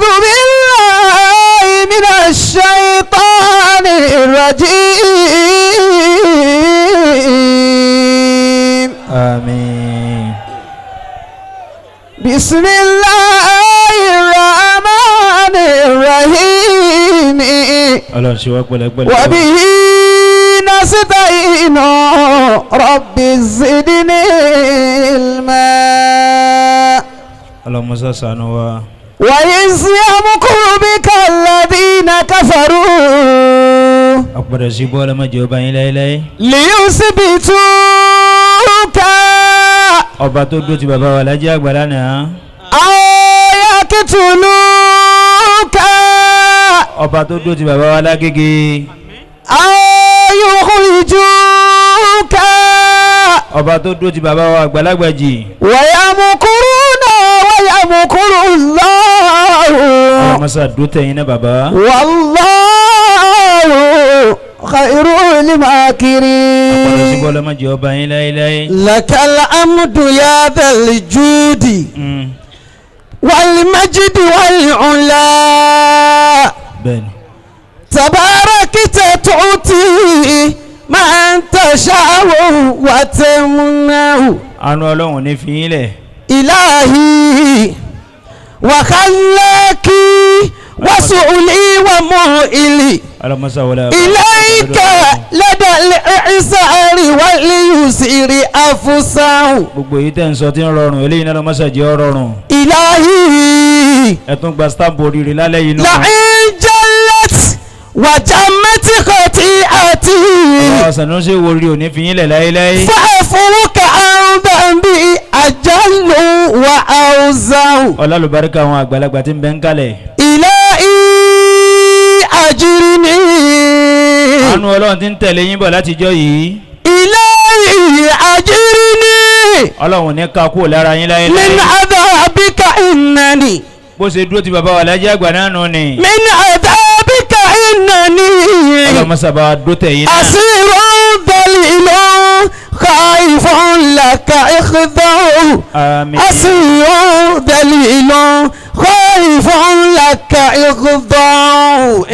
أعوذ بالله من الشيطان الرجيم. Àmín. بسم الله الرحمن الرحيم. Ọlọ́run ṣe wá pẹ̀lẹ́pẹ̀lẹ́. وبه نستعين، رب زدني علما. Ọlọ́run mọ́sá ṣàánú wa. وإذ يمكر بك الذين كفروا Àpàdà sí bọ́ọ̀lù má jẹ́ ọba yín láéláé. ليثبتوك Ọba tó dó ti bàbá wa Lájí Àgbà lánàá. أو يقتلوك Ọba tó dó ti bàbá wa lágége. أو يخرجوك. Ọba tó dó ti bàbá wa àgbàlagbàjì. ويمكرون ويمكر الله. Ọlọ́run mọ́sá dó tẹ̀yìn náà bàbá. والله خير Àpàdà sí الماكرين. bọ́ọ̀lù má jẹ́ ọba yín láéláé. لك الحمد يا ذا الجود والمجد والعلا. Bẹ́ẹ̀ni. تباركت تعطي من تشاء وتمنع. Àánú Ọlọ́run ní fi yín lẹ̀. إلهي وخلاكي وسؤلي ومؤلي Ọlọ́run mọ́sá wọlé. إليك لدى الإعسار واليسر أفسع. Gbogbo èyí tẹ̀ ń sọ tí ń rọrùn eléyìí náà ló mọ́sá jẹ́ ọ rọrùn. إلهي Ẹ tún gba stamp oríire lálẹ́ yìí nù. لئن جلت وجمت خطيئتي Ọba Sanusi wo rí òní fi yín lẹ̀ láéláé. فعفوك عن ذنبي أجل وأوزع. Ọlálùbáríkà àwọn àgbàlagbà tí ń bẹ ń kalẹ̀. إلهي أجرني. Àánú Ọlọ́run ti ń tẹ̀lé yín bọ̀ látijọ́ yìí. إلهي أجرني Ọlọ́run ní ká kúrò lára yín من láéláé. عذابك إنني Bó ṣe dúró ti bàbá wa Lájí Àgbà náà nù ni. من عذابك إنني Ọlọ́run mọ́sá bá wa dó tẹ̀ yín náà. أسير ذليل خائف لك إخضع. Àmín. أسير ذليل خائف لك إخضع.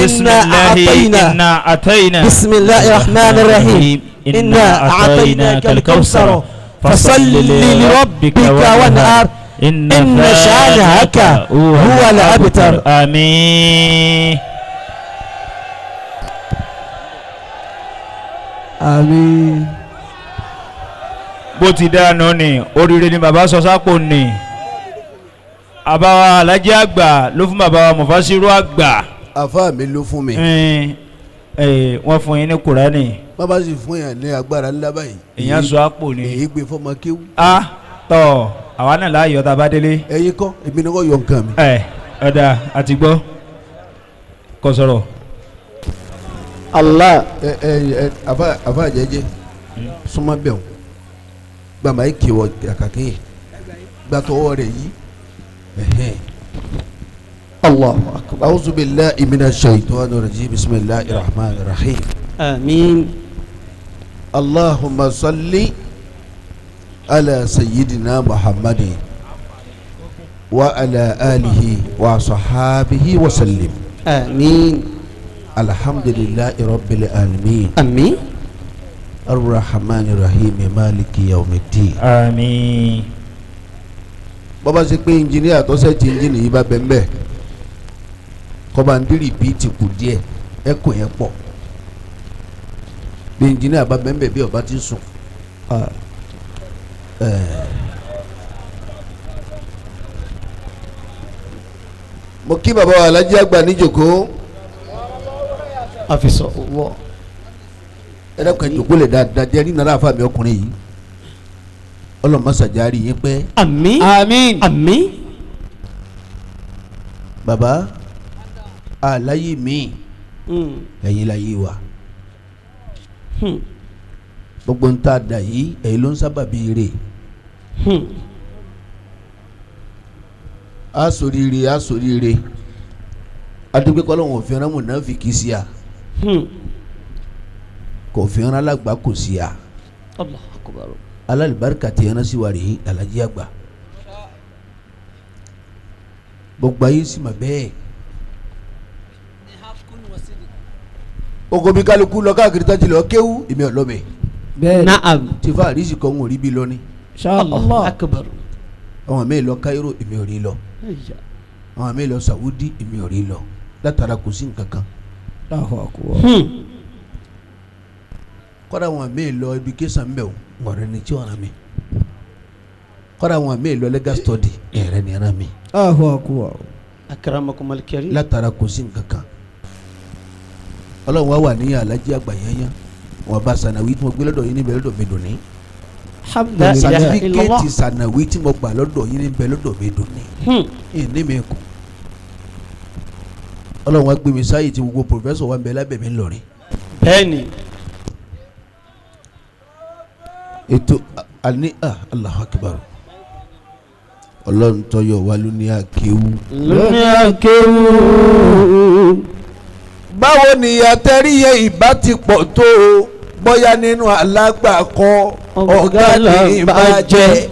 بسم إنا الله أعطينا إنا أعطينا. بسم الله الرحمن الرحيم. إنا أعطيناك الكوثر فصل لربك وانحر إن إن شانئك هو الأبتر. آمين. آمين. Bó ti dáná ni oríire ni bàbá sọ sápò ni àbáwá Alájí Àgbà ló fún bàbá wa Mufasiru Àgbà. Àfa mi ló fún mi. Ẹn, ẹ, wọ́n fún yín ní Kùránì. Bàbá sì fún yàn ní agbára ńlá báyìí. Èèyàn sọ àpò ni. Èyí gbé fọmọ kéwú. A tọ àwa náà láàyò tá a bá délé. Ẹ̀yin kọ́, èmi ni wọ́n yọ nǹkan mi. Ẹ ọ̀dà àti gbọ́ kò sọ̀rọ̀. Allah. Ẹ ẹ ẹ, àfa jẹ́jẹ́ súnmọ́ bẹ́ẹ̀ o, gbàmà yìí kì wọ kàkàkì yìí gbàtọ́wọ́ rẹ̀ yìí ẹ̀hẹ́n. الله أكبر. أعوذ بالله من الشيطان الرجيم، بسم الله الرحمن الرحيم. آمين. اللهم صل على سيدنا محمد وعلى آله وصحابه وسلم. آمين. الحمد لله رب العالمين. آمين. الرحمن الرحيم، مالك يوم الدين. Àmín. Bọ́bá ṣe pé engineer tó ṣe ti engine yìí bá bẹ́ẹ̀ bẹ́ẹ̀ kọ́ba ń dírì bíi ti kù díẹ̀ ẹ̀kọ́ yẹn pọ̀ bí engineer bá bẹ́ẹ̀ bẹ́ẹ̀ bí ọba ti sùn. Mo kí bàbá wa Alájí Àgbà níjòkó. حفظه الله. Ẹ dákun, ẹ jòkó lè dáadáa jẹ́ ní nàrà àfa mi ọkùnrin yìí ọlọ́mọsàjárì yín pẹ́. آمين. آمين. آمين. Bàbá àlàyé mi, ẹ̀yin láyé wa, gbogbo ń tá a dà yìí ẹ̀yin ló ń sábà bí ire. A sòríire, a sòríire, adúgbò kọ́lọ́hún òfin rán mùnáfíkì sí a, kò fi rán alágbà kò sí a. الله أكبر. Alálìbáríkà ti rán sí wa rèé Alájí Àgbà. Gbogbo ayé sì mà bẹ́ẹ̀. Ogo bí kálukú lọ káàkiri tá ti lọ kéwú èmi ọlọ́mẹ. Bẹ́ẹ̀ni. Naam. Tí fa àrísì kan ń rí bí lọ ni. Inshallah. Akbar. Àwọn mi lọ Cairo èmi ò rí lọ. Àwọn mi lọ Saudi èmi ò rí lọ. Látara kò sí nǹkan kan. Allahu akbar. Kọ́dà àwọn mi lọ education bẹ̀ wọ́n rẹ̀ ní tí wọ́n rán mi. Kọ́dà àwọn mi lọ legal study ẹ̀rẹ́ ni rán mi. Allahu akbar. Akramakum al-karim. Látara kò sí nǹkan kan. Ọlọ́run wá wà ní alájí àgbà yányán. Wọ́n bá sànàwí tí mo gbé lọ́dọ̀ yín níbẹ̀ lọ́dọ̀ mi dùn ní. Alhamdulillah. Sàtífíkẹ́ẹ̀tì sànàwí tí mo gbà lọ́dọ̀ yín níbẹ̀ lọ́dọ̀ mi dùn ní. Ìní mi kù. Ọlọ́run wá gbé mi sáyè tí gbogbo pòfẹ́sọ̀ wa ń bẹ lábẹ́ mi ńlọrin. Bẹ́ẹ̀ni. Ètò àní Allahu Akbar. Ọlọ́run tọyọ̀ wá ló ní àkéwú. Lóní akéwù. Báwo ni àtẹ̀ríyẹ ìbá ti pọ̀ tó o bóyá nínú alágbàkọ ọ̀gá ni ìbá jẹ́.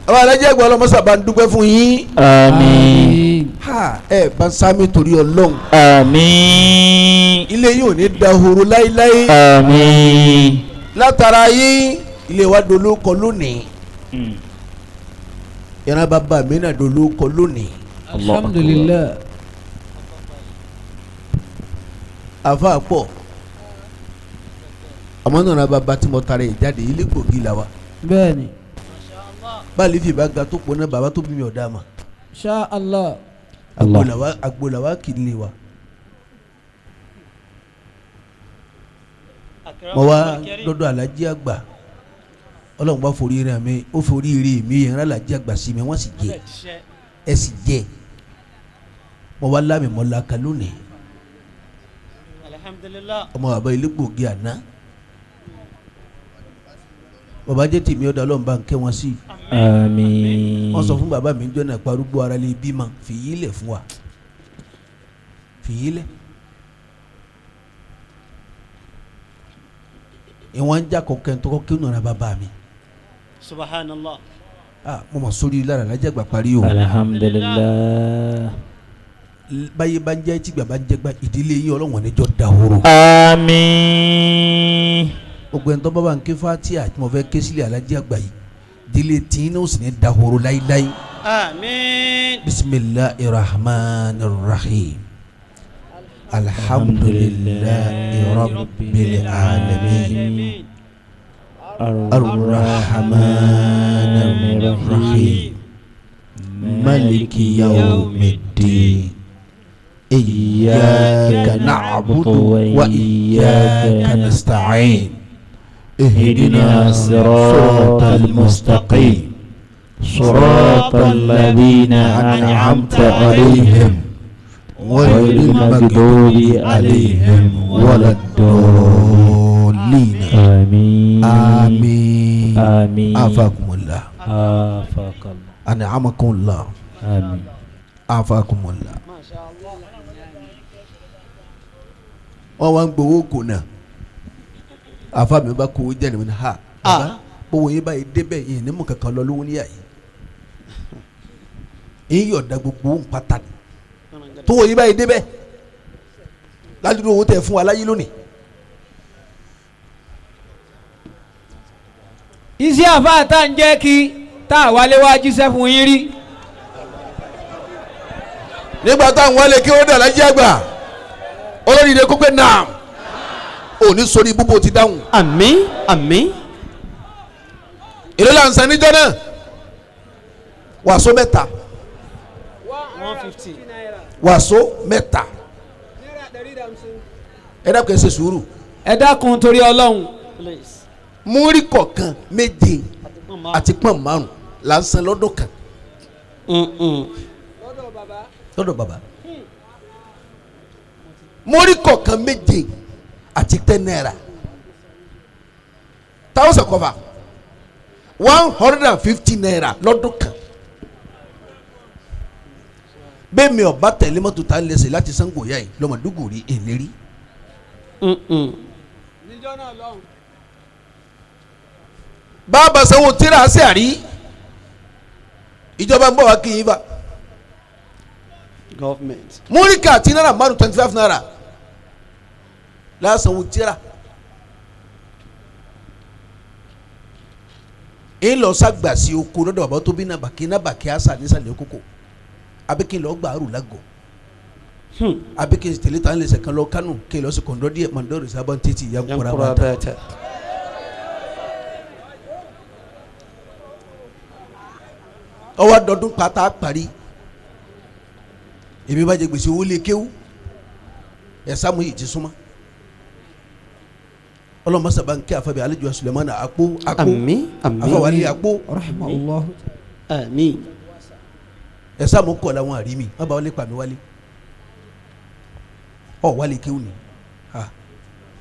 Àwọn alájẹ́ ẹ̀gbọ́n ọlọ́mọ sábà ń dúpẹ́ fún yín. Àmín. Ha ẹ bá sámi torí Ọlọ́run. Àmín. Ilé yìí ò ní dahoro láíláí. Àmín. Látara yín ilé wa dolóko lónìí. Ìran bàbá mi náà dolóko lónìí. Alhamdulillah. Àfa pọ̀ àmọ́ náà bàbá tí mo tara ẹ̀ jáde ilé gbòógì la wa. Bẹ́ẹ̀ni. Báàlì fìbá ga tó pọ̀ náà bàbá tó bí mi ọ̀dà mà. Insha Allah. Agbolawa kì í lé wa. Mo wá dọ́dọ̀ alájí àgbà Ọlọ́run bá forí rẹ̀ mi ó forí rẹ̀ mi yẹn alájí àgbà sí mi wọ́n sì jẹ ẹ sì jẹ. Mo wá lámì mọ́ la kan lónìí. Alhamdulillah. Ọmọ bàbá ilé gbòógì àná. Bàbá jẹ́ tèmi ọ̀dà Ọlọ́run bá ń kẹ́ wọn sí. Àmín. Wọ́n sọ fún bàbá mi jọ́nà parúgbó ara lè bímọ fìyí lẹ̀ fún wa fìyí lẹ̀. Ìwọ̀n ń jà kọ̀ọ̀kan tó kọ́ kí ó nana bàbá mi. Subhanallah. Ah, mo mọ̀ sórí lára alájàgbà parí o. Alhamdulillah. Báyé bá ń jẹ́ tí bàbá ń jẹ́ gbá ìdílé yín Ọlọ́run níjọ́ dahoro. Àmín. Gbogbo ẹni tó bá bá ń ké fatia tí mo fẹ́ ké sílẹ̀ alájàgbà yìí ìdílé tí ní ó sì ní dahoro láíláí. Àmín. Bisimilahi rahman rahim. Alhamdulillahi rabbil alamin. Arrahman rahim. Maliki yawmiddin. Iyyaka na'budu wa iyyaka nasta'in. اهدنا الصراط المستقيم صراط الذين أنعمت عليهم غير المغضوب عليهم ولا الضالين. آمين. آمين. آمين. عافاكم الله. عافاك الله. أنعمكم الله. آمين. عافاكم الله. Wọ́n wá ń gbowó kò náà àfa mi bá kó jẹ́ ni mo ní ha bàbá bówó yín báyìí débẹ̀ yìí ní mú kankan lọ lówó níyà yìí yín yọ̀ọ̀da gbogbo ń pátá ni tówó yín báyìí débẹ̀ ládùúgbò owó tẹ̀ fún wa láyé lónìí. Iṣẹ́ àfa tá ń jẹ́ kí tá a wálé wá jíṣẹ́ fún yín rí. Nígbà táwọn wálé kí ó dà lájẹ́ àgbà olóríire kó pé naam òní sórí búbó ti dáhùn. Àmín. Àmín. Èló là ń san níjọ́ náà wàsó mẹ́ta 150. wàsó mẹ́ta ẹ dákun ẹ ṣe sùúrù. Ẹ dákun torí Ọlọ́run. Please. Múrí kọ̀ọ̀kan méje àti pọ́n márùn là ń san lọ́dún kan lọ́dọ̀ bàbá. Múrí kọ̀ọ̀kan méje àti 10 naira thousand cover 150 naira lọ́dún kan. Bẹ́ẹ̀ mi ọba tẹ̀lé mọ́tò tá a lẹ́sẹ̀ láti Ṣàngó yá yìí lọ́mọdúgùrí ìlérí. Bàbá sanwó tíra sí àrí Ìjọba ń bọ̀ wá kí yín bá. Government. Múríkà àti náírà márùn 25 naira lásán wo tíra. Ń lọ sàgbà sí oko lọ́dọ̀ bàbá tó bí nàbàkí nàbàkí àṣà nísàlẹ̀ kókò àbí kí n lọ gbàrú lágọ̀ọ́ àbí kí n tẹ̀lé tán lẹ́sẹ̀ kan lọ Kánò kí n lọ sí kọ̀ǹdọ́ díẹ̀ mọ̀ndọ́rì sábà ń tètè yankura bàtà. Ọwọ́ dọdún pátá parí èmi bá jẹ gbèsè owó lé kéwú ẹ̀sàmù yìí ti súnmọ́ ọlọ́mọ sábà ń kí àfàbí alẹ́jọ́ Sulemana àpò àpò Àmín àmín. àfàwálé àpò Rahimahullah. Àmín. ẹ̀sàmù kọ̀ làwọn àrí mi wọ́n bá wọlé pàmí wálé ọ̀ wálé kéwú ni ha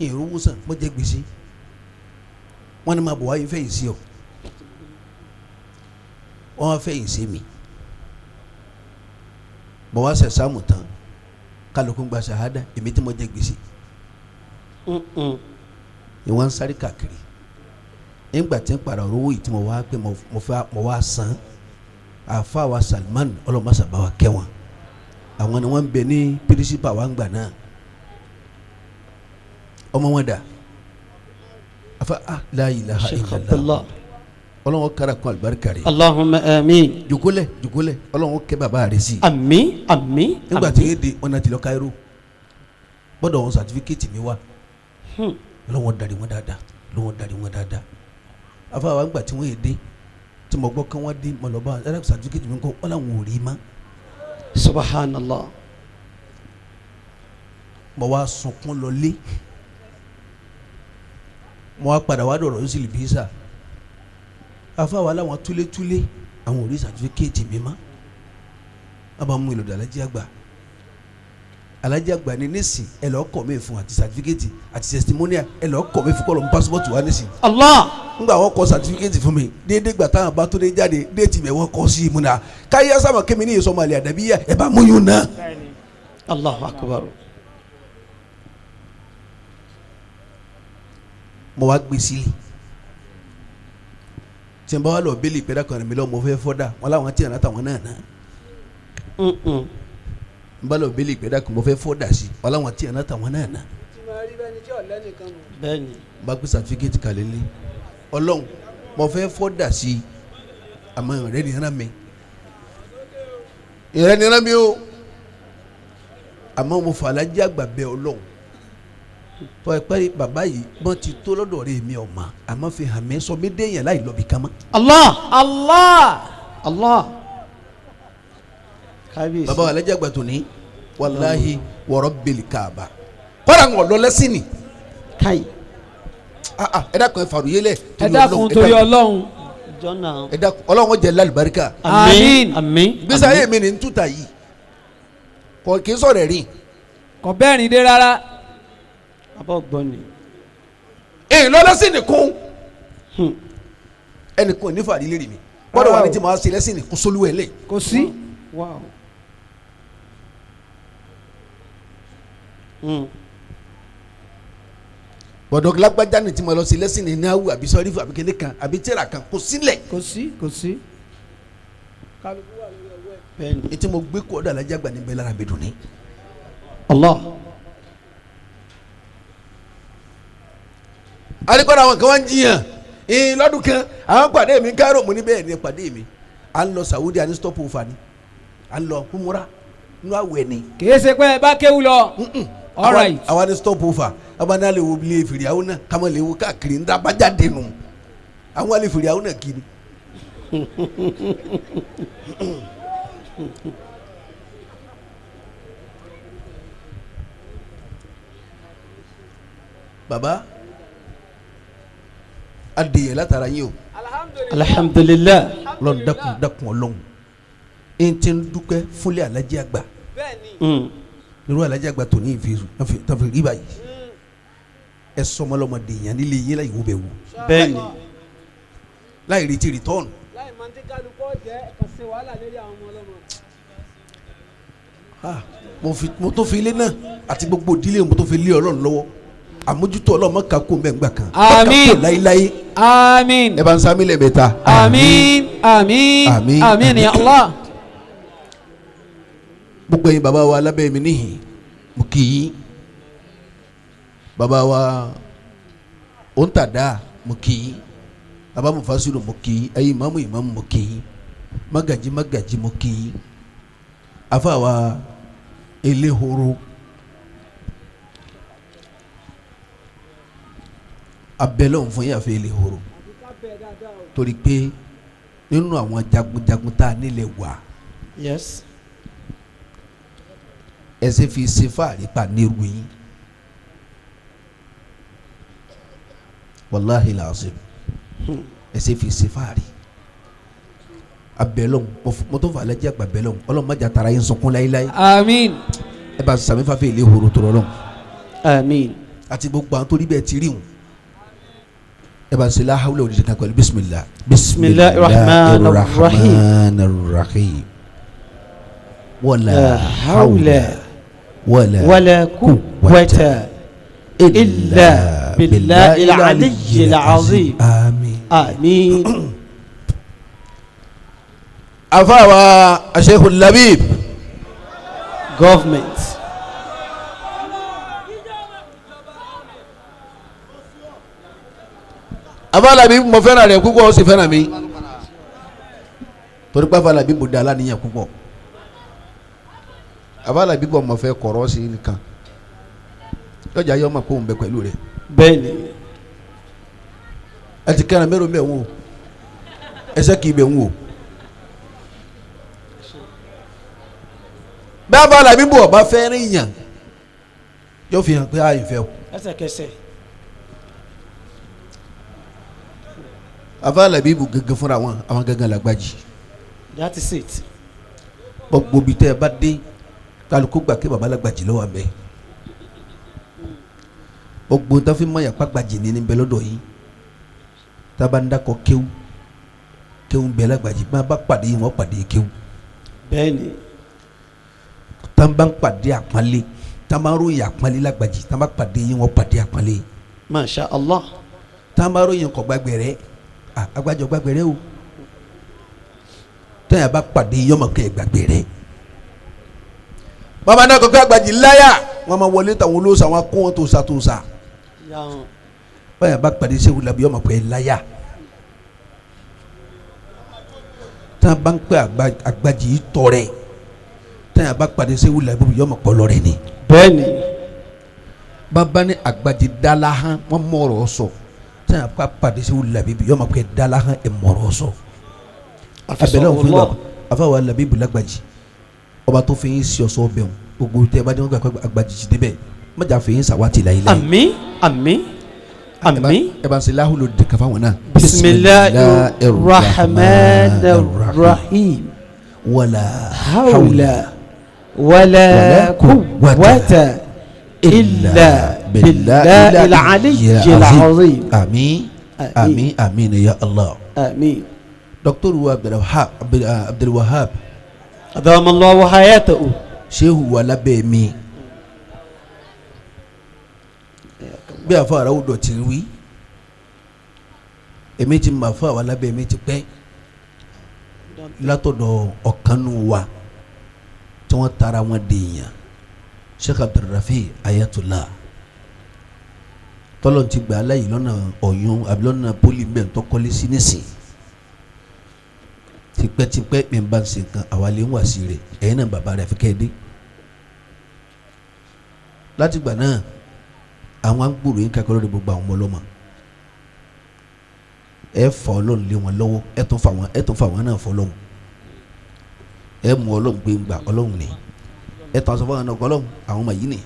èrò wòsàn mo jẹ gbèsè wọ́n ní ma bọ̀ wáyé fẹ́yìn sí ọ wọ́n fẹ́yìn sí mi bọ̀ wá sẹ̀ sáàmù tán kálukú gba sàhádà èmi tí mo jẹ gbèsè ni wọ́n ń sáré káàkiri nígbà tí ń padà rówó yìí tí mo wá pé mo fẹ́ mo wá san àfa wa Salman ọlọ́mọṣàbá wa kẹ́ wọn àwọn ni wọ́n ń bẹ ní pírísípà wa ń gbà náà ọmọ wọn dà afa ah la ilaha Sheikh illallah Abdullah. ọlọ́wọ́n kára kún alibarika rẹ̀ Allahumma àmín. jòkólẹ̀ jòkólẹ̀ ọlọ́wọ́n kẹ́ bàbá rẹ̀ sí i Àmín àmín. nígbà tí yéé di ọ̀nà tìlọ Cairo gbọ́dọ̀ wọn sàtífíkẹ́tì mi wá ọlọ́wọ́n darí wọn dáadáa ọlọ́wọ́n darí wọn dáadáa afa wa ńgbà tí wọ́n yé dé tí mo gbọ́ kí wọ́n dé mo lọ bá wọn sàtífíkẹ́tì mi kọ́ wọn làwọn ò rí ma Subhanallah. mo wá sunkún lọ lé mo wá padà wá dọ̀rọ̀ ó sì lè bí sà afa wa làwọn túlétúlé àwọn ò rí sàtífíkẹ́tì mi ma wọ́n bá mú ìlòdì alájí àgbà alájí àgbà ni nísìn ẹ lọ́ọ́ kọ̀ mí fún àti sàtífíkẹ́tì àti testimonial ẹ lọ́ọ́ kọ̀ mí fún kọ́ lọ́ọ́ mú pásítọ̀tù wá nísìn Allah. ngba wọn kọ sàtífíkẹ́tì fún mi déédéé gbà táwọn bá tó dé jáde déètì bẹ̀ wọ́n kọ́ sí i múna káyé sábà kémi ní ìsọmọ àlẹ́ àdàbí yá ẹ bá múyún náà. Allahu akbar. mo wá gbé sílẹ̀ tí n bá wà lọ bẹ́ẹ̀lì ìpẹ́dà kan mi lọ mo fẹ́ fọ́dà wọn làwọn tí ìrántà wọn náà náà n bá lọ bẹ́ẹ̀lì ìpẹ́dà kan mo fẹ́ fọ́dà sí wọn làwọn tí ìrántà wọn náà náà Bẹ́ẹ̀ni. n bá gbé sàtífíkẹ́tì kalẹ̀ lé ọlọ́run mo fẹ́ fọ́dà sí i àmọ́ ìrẹ́ ni rán mi ìrẹ́ ni rán mi o àmọ́ mo fà alájí àgbà bẹ ọlọ́run tọ́ ẹ pẹ́ bàbá yìí wọ́n ti tó lọ́dọ̀ rẹ̀ mi ọ̀ mà àmọ́ fi hàn mí sọ mí déyàn láì lọ́bi kan mọ́. Allah. Allah. Allah. Kábíyèsí. bàbá wa alájí àgbà tó ní wàláhi wọ̀rọ̀ bẹ̀lì káàbà kọ́ra ń lọ lẹ́sìn ni Káyì. Ah, ah, ẹ dákun ẹ fàròyé lẹ̀ Ẹ dákun torí Ọlọ́run. Jọ́nà. ẹ dákun ọlọ́run jẹ́ lálùbáríkà Àmín. Àmín. gbèsè ayé mi ni ń túta yìí kò kì í sọ̀rọ̀ ẹ̀rín Kò bẹ́ẹ̀rin dé rárá. Abọ́ gbọ́ ni. èyí lọ lẹ́sìn nìkún ẹnìkan ní fàrí lérí mi gbọ́dọ̀ wà ní tí mo á ṣe lẹ́sìn nìkún sólúwẹ̀ lẹ̀ Kò sí. Wow. gbọ́dọ̀ lágbájá ní tí mo lọ sí lẹ́sìn ní náwó àbí sọ́rífù àbí kéde kan àbí tíra kan kò sílẹ̀ Kò sí. Kò sí. Bẹ́ẹ̀ni. ní tí mo gbé kó ọ̀dọ̀ alájà gbà níbẹ̀ lára mi dùn ní. Allah. alikọ́dọ̀ àwọn kan wá ń jiyàn ìyìn lọ́dún kan àwọn pàdé mi kárò mo ní bẹ́ẹ̀ ni pàdé mi à ń lọ Saudi à ní stop over ni à ń lọ humura nínú àwẹ̀ ni. Kìí ṣe pé ẹ bá kéwú lọ. All right. àwa ní stop over àwa ní alẹ́ wo lè fèrè àwọn náà kàmá lè wo káàkiri ní abájáde nù àwọn alẹ́ fèrè àwọn náà kiri. baba adìyẹ látara yín o Alhamdulillah. lọ́n dákun dákun ọlọ́run n ti ń dúpẹ́ fúnlẹ̀ alájí àgbà nírú alájí àgbà tó ní ìfisùn tó fi rí báyìí ẹ sọmọlọmọdé yẹn nílé yín láì wo bẹ̀ wò Bẹ́ẹ̀ni. láì retí rìtọ́ọ̀nù Láì máa ń tí kálukú ọ̀jẹ̀ kàn ṣe wàhálà lérí àwọn ọmọ ọlọ́mọ. Ah, mo tó fi ilé náà àti gbogbo ìdílé mo tó fi lé ọlọ́run lọ́wọ́ Àmójútó Ọlọ́run má kà kó mẹ́ngbà kan. Àmín. Má kà kó láíláí. Àmín. Ẹ bá ń sá mílẹ̀ mẹ́ta. Àmín. Àmín. Àmín. Àmín ya Allah. Gbogbo ẹ̀yin bàbá wa lábẹ́ mi níhìn, mo kì í. Bàbá wa òǹtàdá, mo kì í. Bàbá Mufasiru, mo kì í. Ẹ̀yin ìmáàmù ìmáàmù, mo kì í. Magaji magaji, mo kì í. Afa wa elehoro, abẹ́lẹ́ òun fún yín àfẹ́ elehoro, torí pé nínú àwọn jagunjagun tá a nílẹ̀ wà. Yes. Ẹsẹ fi ṣe fáàrí pa nírú yín, wàláhi làásìm, ẹsẹ fi ṣe fáàrí abẹ́lọ́n mọ́tò fà lẹ́jẹ̀ àgbà bẹ́lọ́n. Ọlọ́run má jà tara yín sunkún láíláí. Àmín. Ẹ bá sàmì fàfẹ́ ilé horo tó lọ́lọ́run. Àmín. Àti gbogbo àwọn torí bẹ́ẹ̀ ti rí wọn, ẹ bá ṣe láhàwùlẹ̀ òdìdí kan pẹ̀lú bisimilah. Bismillahir rahmanir rahim. Rahmanir rahim. Wala La hawla wala wala quwwata illa billahil aliyyil azim. Àmín. Àmín. Afaawa Asheikh Labib. Government. Afa Labib, mo fẹ́ràn rẹ̀ púpọ̀, ó sì fẹ́ràn mi, torí pé afa Labib mo da aláníyàn púpọ̀. Afa Labib bọ̀, mo fẹ́ kọ̀rọ̀ sí i nìkan lọ́jà yọ ọmọ kóun bẹ pẹ̀lú rẹ̀. Bẹ́ẹ̀ni. Ẹ ti kẹ́ran mẹ́rọ mẹ́ ń wò, ẹsẹ̀ kì í bẹ̀ ń wò. Bẹ́ẹ̀ afa Labib bọ̀ ọba fẹ́ràn yàn, yóò fi hàn pé àyè fẹ́ o. Ẹsẹ̀kẹsẹ̀. Afa Labib gẹ́gẹ́ fúnra wọn, àwọn gẹ́gẹ́ làgbàjì. That is it. Gbogbo bi tẹ́ ẹ bá dé, kálukú gbà kí baba lágbàjì lọ́wọ́ àmẹ́. Gbogbo tó fi mọ̀ yàpá gbàjì ní bẹ lọ́dọ̀ yìí. Tába ń dakọ̀ kéwú kéwú ń bẹ lágbàjì, bá bá pàdé yìí, wọ́n pàdé kéwú. Bẹ́ẹ̀ni. Tá bá ń pàdé àpọ́nlé, tá bá ń ròyìn àpọ́nlé lágbàjì, tá bá pàdé yìí, wọ́n pàdé àpọ́nlé. Masha Allah. Tá bá ròyìn kọ̀ gbàgbẹ̀rẹ̀, agbájọ gbàgbẹ̀rẹ̀ o, tẹ́yà bá pàdé yọmọ kẹ́ gbàgbẹ̀rẹ̀. Bàbá náà kọ́kọ́ àgbàjì láyà, wọ́n máa wọlé tàwọn olóòṣà, wọn kó wọn tòṣà tòṣà. Báyà bá pàdé Sehu Labi, yọmọ kẹ́ láyà. Tá a bá ń pẹ́ àgbàjì yìí tọrẹ, tẹ́yà bá pàdé Sehu Labi, yọmọ pọ̀ lọ́rẹ́ ni. Bẹ́ẹ̀ni. Bàbá ní àgbàjì dala hàn, wọ́n mọ̀rọ̀ sọ. Tẹ́yà bá pàdé Sehu Labi, yọmọ kẹ́ dala hàn, ẹ̀ mọ̀rọ̀ sọ. Abẹ́lẹ́ òfin lọ afáwa Labi bulagbàjì, ọba tó fi yín sí ọsọ ọbẹ̀ wọn, gbogbo tẹ ẹ bá dé wọn gbà pé àgbàjì ti débẹ̀, mọ̀jà fi yín sàwátì láyé láyé. Àmín. Àmín. Àmín. Ẹ bá ń ṣe láhùlù dìkan fáwọn náà. Bismillahir rahmanir rahim. Wala Hawla wala quwwata illa billahil aliyyil azim. Àmín àmín àmín ya Allah. Àmín. Dr. Abdulwahab Abdulwahab. Adama Allahu hayatahu. Sehu wa lábẹ́ mi bí àfọ àràwọ̀ dọ̀tí wí, èmi ti mà fún àwọn alábẹ́ mi ti pẹ́ látọ̀dọ̀ ọ̀kanú wa tí wọ́n tara wọn dèèyàn, Sheikh Abdulrafi Ayatollah, tọ́lọ̀ ti gbà aláyè lọ́nà ọ̀yún àbí lọ́nà poli mbẹ́ tó kọ́lé sí nísìn. Tipẹ́tipẹ́ mi bá ń ṣe nǹkan, àwa lè ń wà sí rẹ̀, ẹ̀yin náà bàbá rẹ̀ fi kẹ́ ẹ dé. Látìgbà náà àwọn agbóró yín kakọ́ lórí gbogbo àwọn ọmọ ọlọ́mọ, ẹ fà ọlọ́run lé wọn lọ́wọ́, ẹ tún fà wọn, ẹ tún fà wọn náà fọlọ́run, ẹ mú ọlọ́run gbé ńgbà ọlọ́run ni, ẹ tún aṣọ fún àwọn ọlọ́run àwọn ọmọ yìí ni.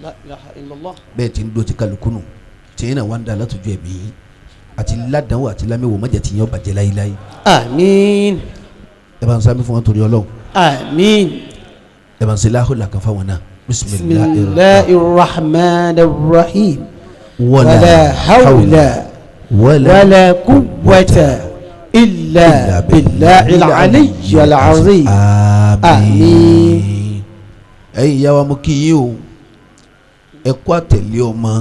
La ilaha illallah. Bẹ́ẹ̀ tí ń do ti kálukú nù, tìyín náà wà ń da látọjú ẹ̀mí yín àti ládàáwò àti lámẹ́wò, má jẹ́ tìyín ó bàjẹ́ láyéláyé. Àmín. Ẹ bá ń sábẹ́ fún wọn torí ọlọ́run. Àmín. Ẹ bá ń ṣe láhùlà kan fáwọn náà. Bismillahir rahmanir rahim. Wala Wala hawla wala quwwata illa billahil aliyyil azim. Àmín. Ẹ̀yin ìyá wa, mo kí yín o. Ẹ kú àtẹ̀lé ọmọ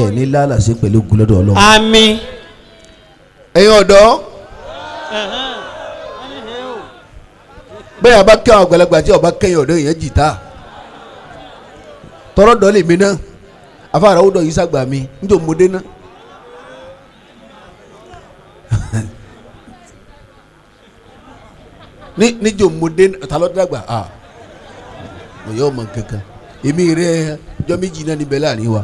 ẹ ní lálàsí pẹ̀lú gúlọ́dọ̀ Ọlọ́run. Àmín. Ẹ̀yin ọ̀dọ́, bẹ́ẹ̀ a bá kẹ́ àwọn àgbàlagbà tí ọba kẹ́yìn ọ̀dọ́ yẹn jìtá tọrọ dọ́ lèmi náà afárá ó dọ̀ yìí sàgbà mi níjọ́ mo dé náà. Níjọ́ mo dé ta ló dàgbà ah mo yọ ọmọ kankan èmi rẹ jọ méjì náà níbẹ̀ láàrin wa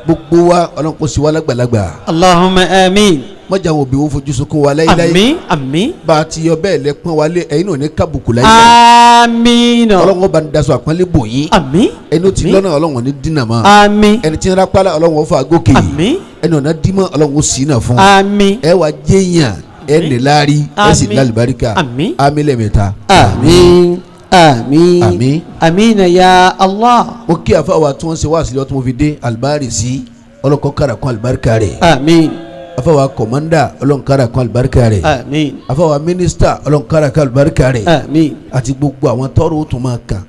gbogbo wa Ọlọ́run kò sí wa lágbàlagbà. Allahumma àmín. Mọ̀jà àwọn òbí wọn fojú sunkún wa láyéláyé. Àmín àmín. Bá a ti yọ bẹ́ẹ̀ lẹ pọ́n wa lé, ẹ̀yin náà ní kábùkù láyéláyé. Àmín. Ọlọ́run bá ń daṣọ àpọ́nlé bò yín. Àmín. Ẹni ó ti lọ́nà Ọlọ́run ní dínà mọ́. Àmín. Ẹni tí ń rápálá Ọlọ́run ó fà gòkè. Àmín. Ẹni ọ̀nà dímọ̀ Ọlọ́run ó sì náà fún. Àmín. Ẹ wá jẹ́yàn, ẹ níláárí, ẹ sì lálùbáríkà. Àmín. Àmín lẹ́ẹ̀mẹ́ta. Àmín. Àmín. Àmín. Àmín ya Allah. Mo kí àfàwà tí wọ́n ṣe wá sílẹ̀ tí wọ́n fi dé alibari sí ọlọ́kọ́ kára kún alibarika rẹ̀. Àmín. Àfàwà kọ̀mọ́ndà ọlọ́nkara kún alibarika rẹ̀. Àmín. Àfàwà mínísítà ọlọ́nkara kún alibarika rẹ̀. Àmín. Àti gbogbo àwọn tọ́rọ̀ ó tún máa kàn.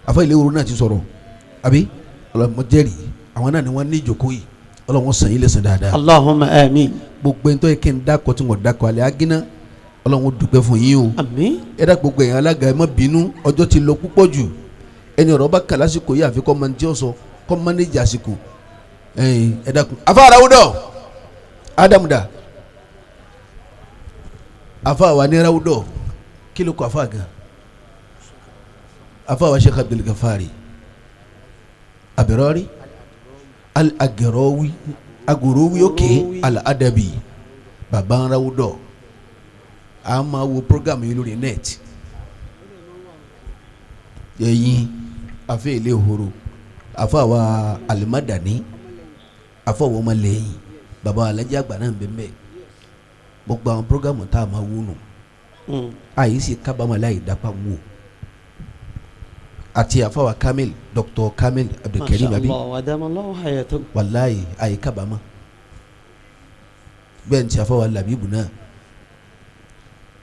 Àfà ilé ìwòrán náà ti sọ̀rọ̀ àbí ọlọ́mọdéèrì àwọn náà ni wọ́n ní ìjókòó yìí, Ọlọ́run sàn yín lẹ́san dáadáa. Allahumma àmín. Gbogbo ẹni tó yẹ kí n dákọ̀ tí wọ́n dákọ̀ alẹ́ agínà, Ọlọ́run ó dúpẹ́ fún yín o. Àmín. Ẹ dá gbogbo ẹ̀yin alága, ẹ má bínú, ọjọ́ ti lọ púpọ̀ jù. Ẹni ọ̀rọ̀ bá kà lásìkò yìí àfi kọ́ máa ń tí ó sọ kọ́ mánéjì àsìkò. Ẹ dákun. Afa arawudọ Adamu da afa wa ní arawudọ kí ló kọ afa gan? Afa wa Sheikh Abdul Gafari Abirori Al-Agarawi Agorowi òkè Al-Adabi baba arawudọ. A máa wo program yìí lórí net ẹ̀yin afa ilé horo afa wa Alimadani afa wa ọmọlẹ́yìn baba alájà àgbà náà bẹ́ẹ̀ bẹ́ẹ̀ gbogbo àwọn program tá a máa wò nù àyè sì kábàámọ̀ láyè dápá wò àti afa wa Kamil, Dr. Kamil Abdulkareem abi Masha Allah, adamallahu hayatahu. Wàláyé àyè kábàámọ̀ bẹ́ẹ̀ ní ti afa wa Labibu náà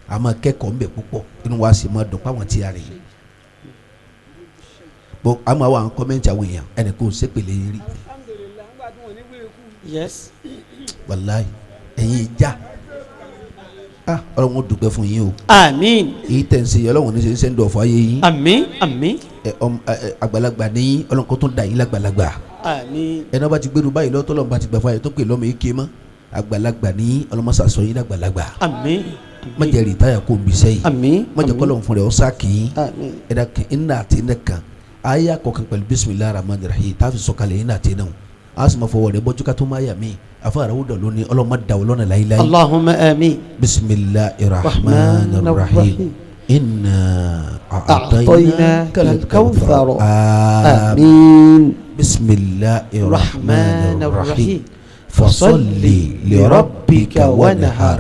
a máa kẹ́kọ̀ọ́ ńbẹ púpọ̀, inú wa sì máa dùn páwọn tí a rè é bọ́n a máa wà àwọn kọ́mẹ́ntì àwọn èèyàn ẹnì kò sépèlè yín rí. Yes. Wàláyé ẹ̀yin ìjà ah Ọlọ́run ó dúpẹ́ fún yín o. Àmín. Èyí tẹ̀ ń ṣe yìí, Ọlọ́run ní ṣe ń ṣe ń dọ̀fọ̀ ayé yín. Àmín. Àmín. Ẹ ọm ẹ àgbàlagbà ní yín, Ọlọ́run kó tún dà yín lágbàlagbà. Àmín. Ẹni wọ́n bá ti gbẹ́rù báyìí lọ́tọ́ Ọlọ́run bá ti gbà fún ayé tó pè lọ́mọ yìí ké mọ́ àgbàlagbà ní yín, Ọlọ́run má sọ yín lágbàlagbà. Àmín. Má jẹ́ rìtáyà kó n bí sẹ́yìn. Àmín. Má jẹ́ kọ́lọ́run fún rẹ̀ ọ́ sá kì í. Àmín. Ẹ̀dá kan iná àti iná kan ayé àkọ́kàn pẹ̀lú bisimilahi rahman rahim tá a fi sọ̀kalẹ̀ iná àti iná o a sì máa fọwọ́ rẹ̀ bọ́jú ká tó máa yà mí afa arawudọ̀ lónìí Ọlọ́run má da o lọ́nà láyéláyé. Allahumma àmín. Bisimilahi rahman rahim inna A'tainaka al-kawthar. Àmín. Àmín. Bisimilahi rahman Rahman rahim rahim. fasalli li rabbika wanhar.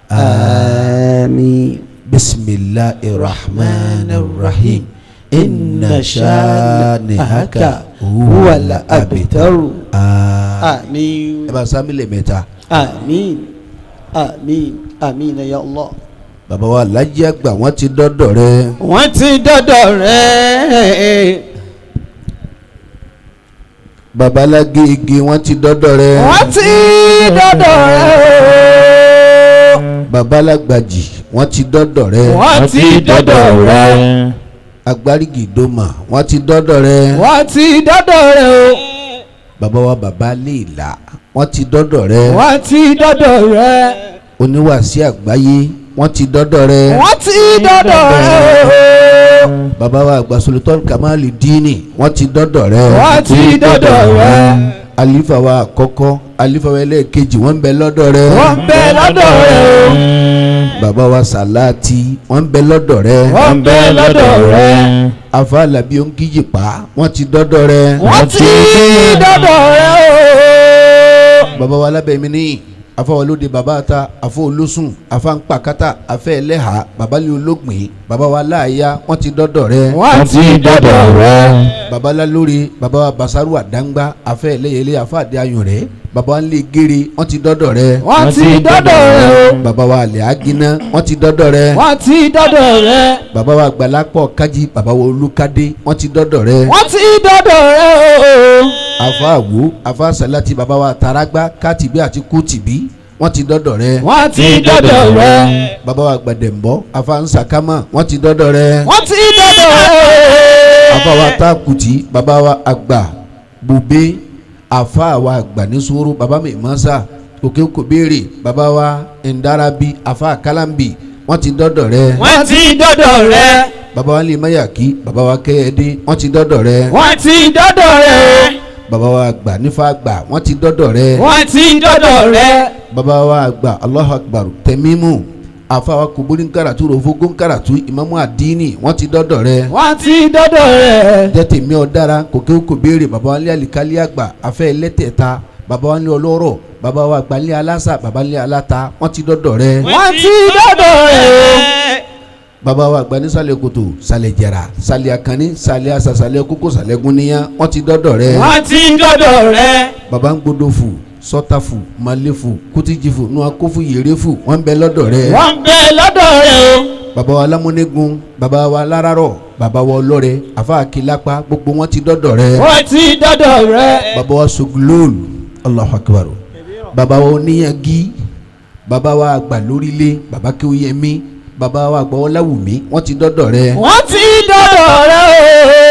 Àmín. Bisimilahi rahman rahim inna shanihaka huwal abtar. Àmín. Àmín. Ẹ bá sámi lè mẹ́ta. Àmín. Àmín. Àmín ya Allah. Bàbá wa Alhaji àgbà wọ́n ti dọ́dọ̀ rẹ. Wọ́n ti dọ́dọ̀ rẹ̀. Bàbá Alágége wọ́n ti dọ́dọ̀ rẹ. Wọ́n ti dọ́dọ̀ rẹ̀ o. Bàbá Alágbàjì wọ́n ti dọ́dọ̀ rẹ. Wọ́n ti dọ́dọ̀ rẹ̀. Agbárígìdòmà wọ́n ti dọ́dọ̀ rẹ. Wọ́n ti dọ́dọ̀ rẹ̀ o. Bàbá wa bàbá Léèlà wọ́n ti dọ́dọ̀ rẹ. Wọ́n ti dọ́dọ̀ rẹ̀. Oníwàásí àgbáyé wọ́n ti dọ́dọ̀ rẹ. Wọ́n ti dọ́dọ̀ rẹ̀ o. Bàbá wa àgbà Sultan Kamali Dini wọ́n ti dọ́dọ̀ rẹ. Wọ́n ti dọ́dọ̀ rẹ̀. Alifa wa àkọ́kọ́, alifa wa ẹlẹ́ẹ̀kejì wọ́n ń bẹ lọ́dọ̀ rẹ. Wọ́n ń bẹ lọ́dọ̀ rẹ̀ o. Bàbá wa Sàláàtì wọ́n ń bẹ lọ́dọ̀ rẹ. Wọ́n ń bẹ lọ́dọ̀ rẹ̀. Afa Alabi Onkijìpá wọ́n ti dọ́dọ̀ rẹ. Wọ́n ti dọ́dọ̀ rẹ̀ o. Bàbá wa alábẹ̀mí ní Afọwọlóde baba ta afọ olósùn afa ńpakata afẹ ẹlẹ́hà babalẹ̀ ológbìn baba wa láàyà wọ́n ti dọ́dọ̀ rẹ. Wọ́n ti dọ́dọ̀ rẹ. Babalá lórí baba wa Basaru Àdáńgbá afẹ ẹlẹ́yẹlé afa àdé ayùn rẹ baba wa ńlẹ̀ gèrè wọ́n ti dọ́dọ̀ rẹ. Wọ́n ti dọ́dọ̀ rẹ o. Baba wa alẹ́ agina wọ́n ti dọ́dọ̀ rẹ. Wọ́n ti dọ́dọ̀ rẹ. Baba wa Gbalápọ̀ Kájí baba wa Olúkadé wọ́n ti dọ́dọ̀ rẹ. Wọ́n ti dọ́dọ̀ rẹ o. Afa àwò afa Salati baba wa Taragba Kátìbí àti Kútìbí wọ́n ti dọ́dọ̀ rẹ. Wọ́n ti dọ́dọ̀ rẹ. Baba wa Gbàdẹ̀mbọ́ afa Nsàkámà wọ́n ti dọ́dọ̀ rẹ. Wọ́n ti dọ́dọ̀ rẹ o. Afa wa Takuti baba wa àgbà Bùbé afa wa àgbà ní sóró baba mi mọ́sá òkè kò béèrè baba wa Ndarabi afa Kalambi wọ́n ti dọ́dọ̀ rẹ. Wọ́n ti dọ́dọ̀ rẹ. Baba wa Lè Mayaki baba wa Kẹ́yẹdé wọ́n ti dọ́dọ̀ rẹ. Wọ́n ti dọ́dọ̀ rẹ. Baba wa àgbà nífa àgbà wọ́n ti dọ́dọ̀ rẹ. Wọ́n ti dọ́dọ̀ rẹ. Baba wa àgbà Allahu Akbar tẹ̀mímù afa wa kuburi nkaratu rofogo nkaratu imamu adini wọ́n ti dọ́dọ̀ rẹ. Wọ́n ti dọ́dọ̀ rẹ. Jẹ́ tèmi ọ̀dára kòkè kò béèrè baba wa lé alikali àgbà afẹ́ ẹlẹ́tẹ̀ẹ̀ta baba wa lé ọlọ́rọ̀ baba wa àgbà lé alásà baba lé aláta wọ́n ti dọ́dọ̀ rẹ. Wọ́n ti dọ́dọ̀ rẹ. Baba wa àgbà ní sàlẹ̀ kòtò sàlẹ̀ jẹ̀rà sàlẹ̀ àkànní sàlẹ̀ àṣà sàlẹ̀ kókó sàlẹ̀ gúnníyàn wọ́n ti dọ́dọ̀ rẹ. Wọ́n ti dọ́dọ̀ rẹ. Baba ń gbódòfù sọ́tàfù màlẹ́fù kútìjìfù nuakófù yèrèfù wọ́n ń bẹ lọ́dọ̀ rẹ. Wọ́n ń bẹ lọ́dọ̀ rẹ o. Baba wa lámúnigun baba wa lárarọ baba wa ọlọ́rẹ afa akilapa gbogbo wọn ti dọ́dọ̀ rẹ. Wọ́n ti dọ́dọ̀ rẹ. Baba wa sogolóòlù Allahu Akbar baba wa oníyangi baba wa àgbà lórílẹ̀ baba kéwìyẹmí baba wa àgbà ọláwùmí wọ́n ti dọ́dọ̀ rẹ. Wọ́n ti dọ́dọ̀ rẹ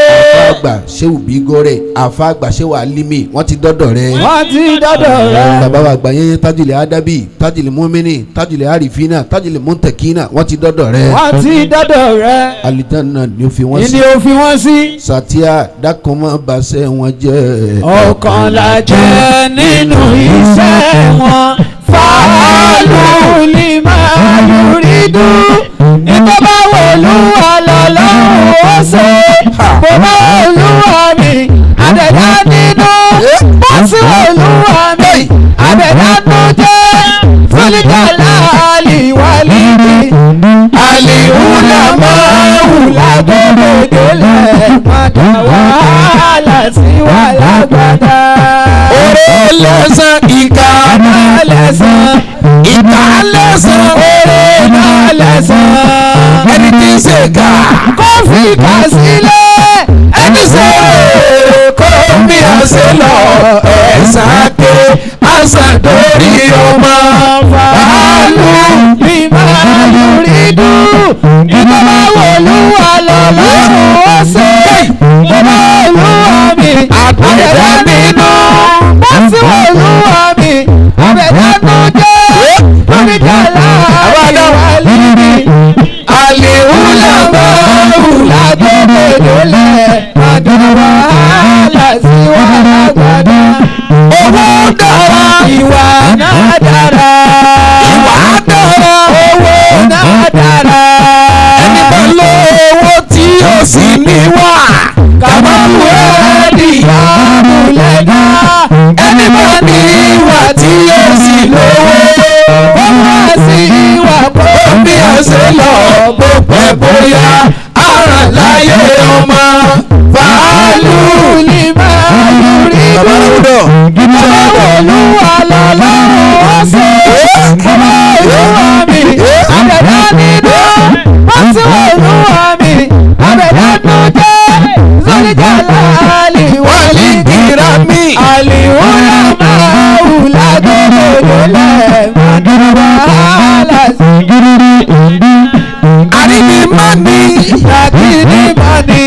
Àfa o. àgbà sẹ́wù bígọ́rẹ̀ àfa àgbà sẹ́wù alimi wọ́n ti dọ́dọ̀ rẹ. Wọ́n ti dọ́dọ̀ rẹ. Baba wa àgbà yẹn tajulẹ̀ adabi tajulẹ̀ mumini tajulẹ̀ arifina tajulẹ̀ muntakina wọ́n ti dọ́dọ̀ rẹ. Wọ́n ti dọ́dọ̀ rẹ. Alijanna ni ó fi wọ́n sí. Ìní òfin wọ́n sí. Satia dákun basẹ́ wọn jẹ́. Ọ̀kan la jẹ́ nínú iṣẹ́ wọn. Fàálù ni máa lórí dùn. Ìjọba wo olúwa lọ́lọ́run ó ṣe. Bó bá olúwa mi, àdẹ̀dá nínú. Bó sì olúwa mi, àdẹ̀dá nù jẹ́. Fúlíkà láàlì wálìdì. Àlìhùlà máa wù lágbódòdólẹ̀. Padà wàhálà sí wàhálà gbàdá. Oró lẹ́sàn ìka Náà lẹ́sàn. ìka lẹ́sàn Oró náà lẹ́sàn. ẹni tí ń ṣe ká Kó fi kà sílẹ̀. ẹni ṣe kó mi àṣẹ lọ ẹ̀sán ké àṣà dórí ọmọ Fàálù bí máa lórí dùn. Ìjọba wo olúwa lọ́lọ́run ó ṣe. Bàbá olúwa mi, àbẹ̀dá nínú. Bó sì wọ olúwa mi, àbẹ̀dá tó jẹ́. Oníjà láàrin wàlíì. Àlìhùlà Máa wù lágbódòdólẹ̀. Padà wàhálà sí wàhálà gbàdá. Owó dára Ìwà náà dára. Ìwà dára Owó náà dára. Ẹni bá lówó tí ó sì níwà Kàmáwù ẹ̀ẹ́dì àmúlẹ̀dá. Ẹni bá ní ìwà tí ó sì lówó Ó wá sí ìwà pọ̀. Bí a ṣe lọ bó pẹ́ bóyá aràn láyé ọmọ fàálù. Ní máa lórí Bàbá dùn. Ráúdọ̀. Bàbá olúwa lọ́lọ́run ó ṣe. Bàbá olúwa mi, àbẹ̀dá nínú. Bó sì olúwa mi, àbẹ̀dá nù jẹ́. Sóríjà láàlì Wálé wálé ìdíra mi. Àlìhùlà máa wù lágbódòdólẹ̀. Wàhálà sí. Àríbi má ní. Àkìní mani,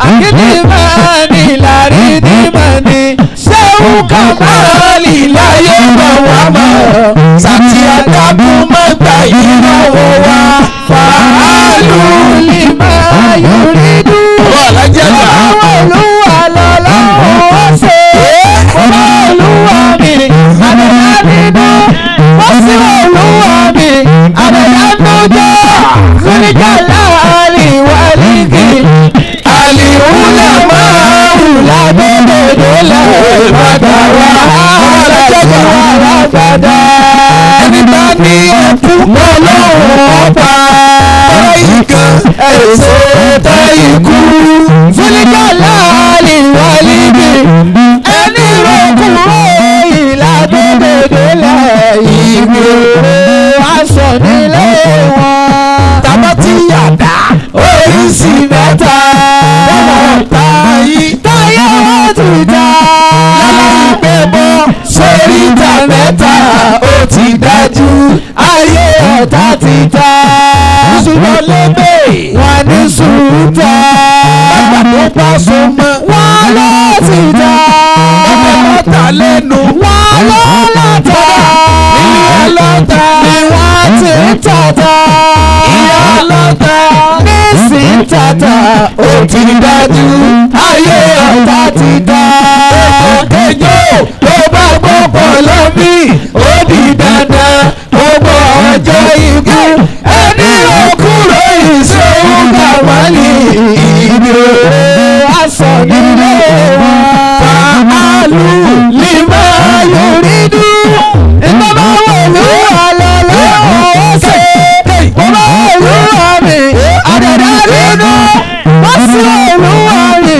àkìní mani, làrídì mani, ṣéwù kàmáàlì Láyé bọ̀ wá mọ̀. Sàtì àdàbù má gbà ìnáwó wa. Fàálù. Lè máa yọrí dùn. Bàbá alájà gbà. Bàbá olúwa lọ́lọ́run ó ṣe. Bàbá olúwa mi, àbẹ̀dá nínú. Ó sì olúwa mi, àbẹ̀dá nù jẹ́. Zúlíjà láàlì wàlíkì. Àlìhùlà máa wù Lágbódòdólẹ̀. Padà wá. Bàbá alájà gbà. lágbádá. Ẹni bá ní ẹkú Lọ́lọ́run ọba. táyì kan Èso tẹ ikú. Fúlíkà láàlì wálíbi. Ẹni rògbòrò ìlà tó dédé lẹ̀. Ìgbèrò aṣọ nílé wọn. tàbá tí yàdá Oríṣi mẹ́ta. táyì Táyé wọn ti dá. láláìpẹ́ bọ́ Sórí ìta mẹ́ta ó ti dájú. Ayé ọ̀tá ti ta. ṣùgbọ́n lébè Wọ́n ní sùúrùtà. bàbá tó bá so mọ́ Wọ́n ló ti ta. ọbẹ̀ mọ́ta lẹ́nu Wọ́n ló lọ́ta. ìyá lọ́ta Ni wọ́n ti ń tata. ìyá lọ́ta Nísìn tata ó ti dájú. Ayé ọ̀tá ti dá. kẹjọ Tó bá gbọ́ pọ̀ lọ́mí, ó di dandan. Gbogbo ọjọ́ ikú ẹni òkúrò ìṣòwò kàmálì ìgbèrò aṣọ nílé wọn. Fàálù lima yuridu. Ìjọba wò ló wà lọ́lọ́ ọ̀ṣẹ́. Bọ́lá olúwa mi, àdàdà nínú. Wọ́n sí olúwa mi,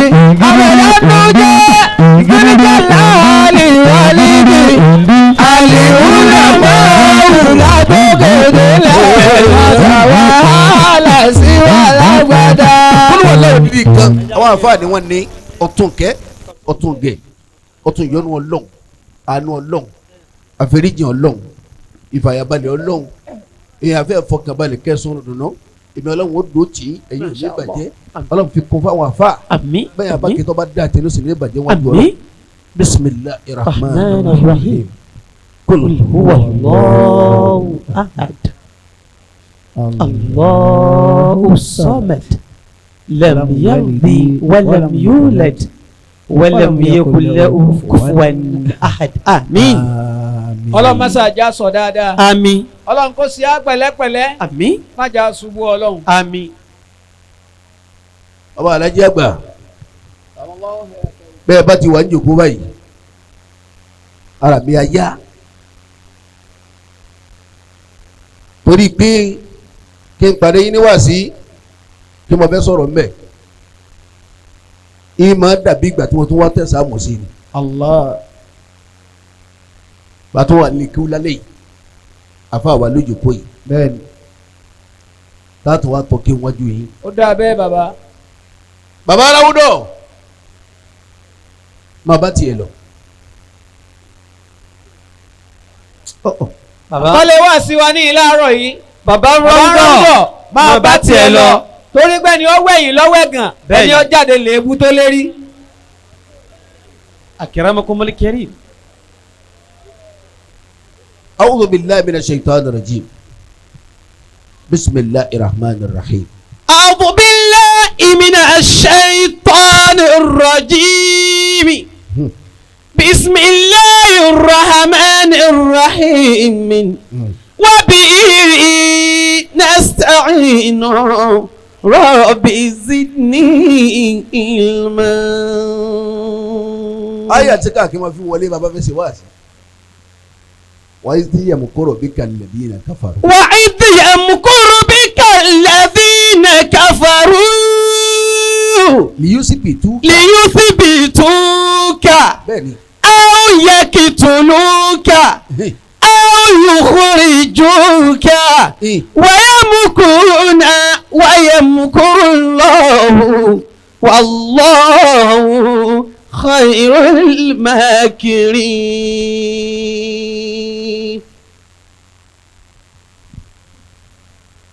àdàdà nínú jẹ́. Ìgbẹ́nìjà láàlì wálíbi. Àlìhùlà máa wùlà tó kéde lẹ́yìn. Wàhálà sí wàhálà gbàdá. Olúwa lọ́wọ́ bíbí kan àwọn àfáà ni wọ́n ní ọ̀tún kẹ́ ọ̀tún gẹ̀ ọ̀tún ìyọ́nú ọlọ́run àánú ọlọ́run àforíjìn ọlọ́run ìfàyàbalẹ̀ ọlọ́run èèyàn afẹ́ fọkànbalẹ̀ kẹsàn-án dùnú èmi ọlọ́run ó dò tí ẹ̀yin ò ní bàjẹ́ ọlọ́run fi kún fáwọn àfáà Àmín. bẹ́ẹ̀ yà bá kí tó bá dá tẹ̀lé ó sì ní bàjẹ́ wọn jù ọlọ́run Àmín. bisimilahi rahman Rahman rahim Rahim. kul Qul huwa Allahu ahad. Allahu samad. Lam yalid wa lam yulad. Wa lam yakul lahu kufuwan ahad. Àmín. Ọlọ́run má ṣàjà sọ dáadáa. Àmín. Ọlọ́run kò sí á pẹ̀lẹ́pẹ̀lẹ́. Àmín. Má jà ṣubú ọlọ́run. Àmín. ọba alájí àgbà bẹ́ẹ̀ bá ti wà ní jòkó báyìí ara mi á yá torí pé kí n pàdé yín ní wàásí kí mo fẹ́ sọ̀rọ̀ mbẹ́ yín máa dàbí ìgbà tí mo tún wá tẹ̀sán àmọ̀ sí ni Allah. bàtún wà ní kíw lálẹ́ yìí àfa wà lójúkó yìí Bẹ́ẹ̀ni. táàtù wà tọ́ kí wọ́n ju yín. Ó dáa bẹ́ẹ̀ bàbá. bàbá aláwùdọ̀ máa bá tiẹ̀ lọ. Bàbá Kọ́lé wá sí wa ní ìlàárọ̀ yìí. Bàbá Bàbá Rọ́ngọ̀ Rọ́ngọ̀ máa bá tiẹ̀ lọ. Torí pé ẹni ó wẹ̀yìn lọ́wọ́ ẹ̀gàn Bẹ́ẹ̀ni. ẹni ó jáde léèbú tó lérí. Akramakumul karim. أعوذ بالله من الشيطان الرجيم بسم الله الرحمن الرحيم أعوذ بالله من الشيطان الرجيم بسم الله الرحمن الرحيم وبه نستعين رب زدني علما ayé àti káàkiri máa fi wọlé bàbá fẹ́ ṣe wáàsí. wáyé tí yẹmu kóró bí kalẹ̀ bí yẹn káfàró. وإذ يمكر بك الذين كفروا liyusi bìtú. ليثبتوك bẹ́ẹ̀ni أو يقتلوك أو يخرجوك ويمكرون ويمكر الله والله خير الماكرين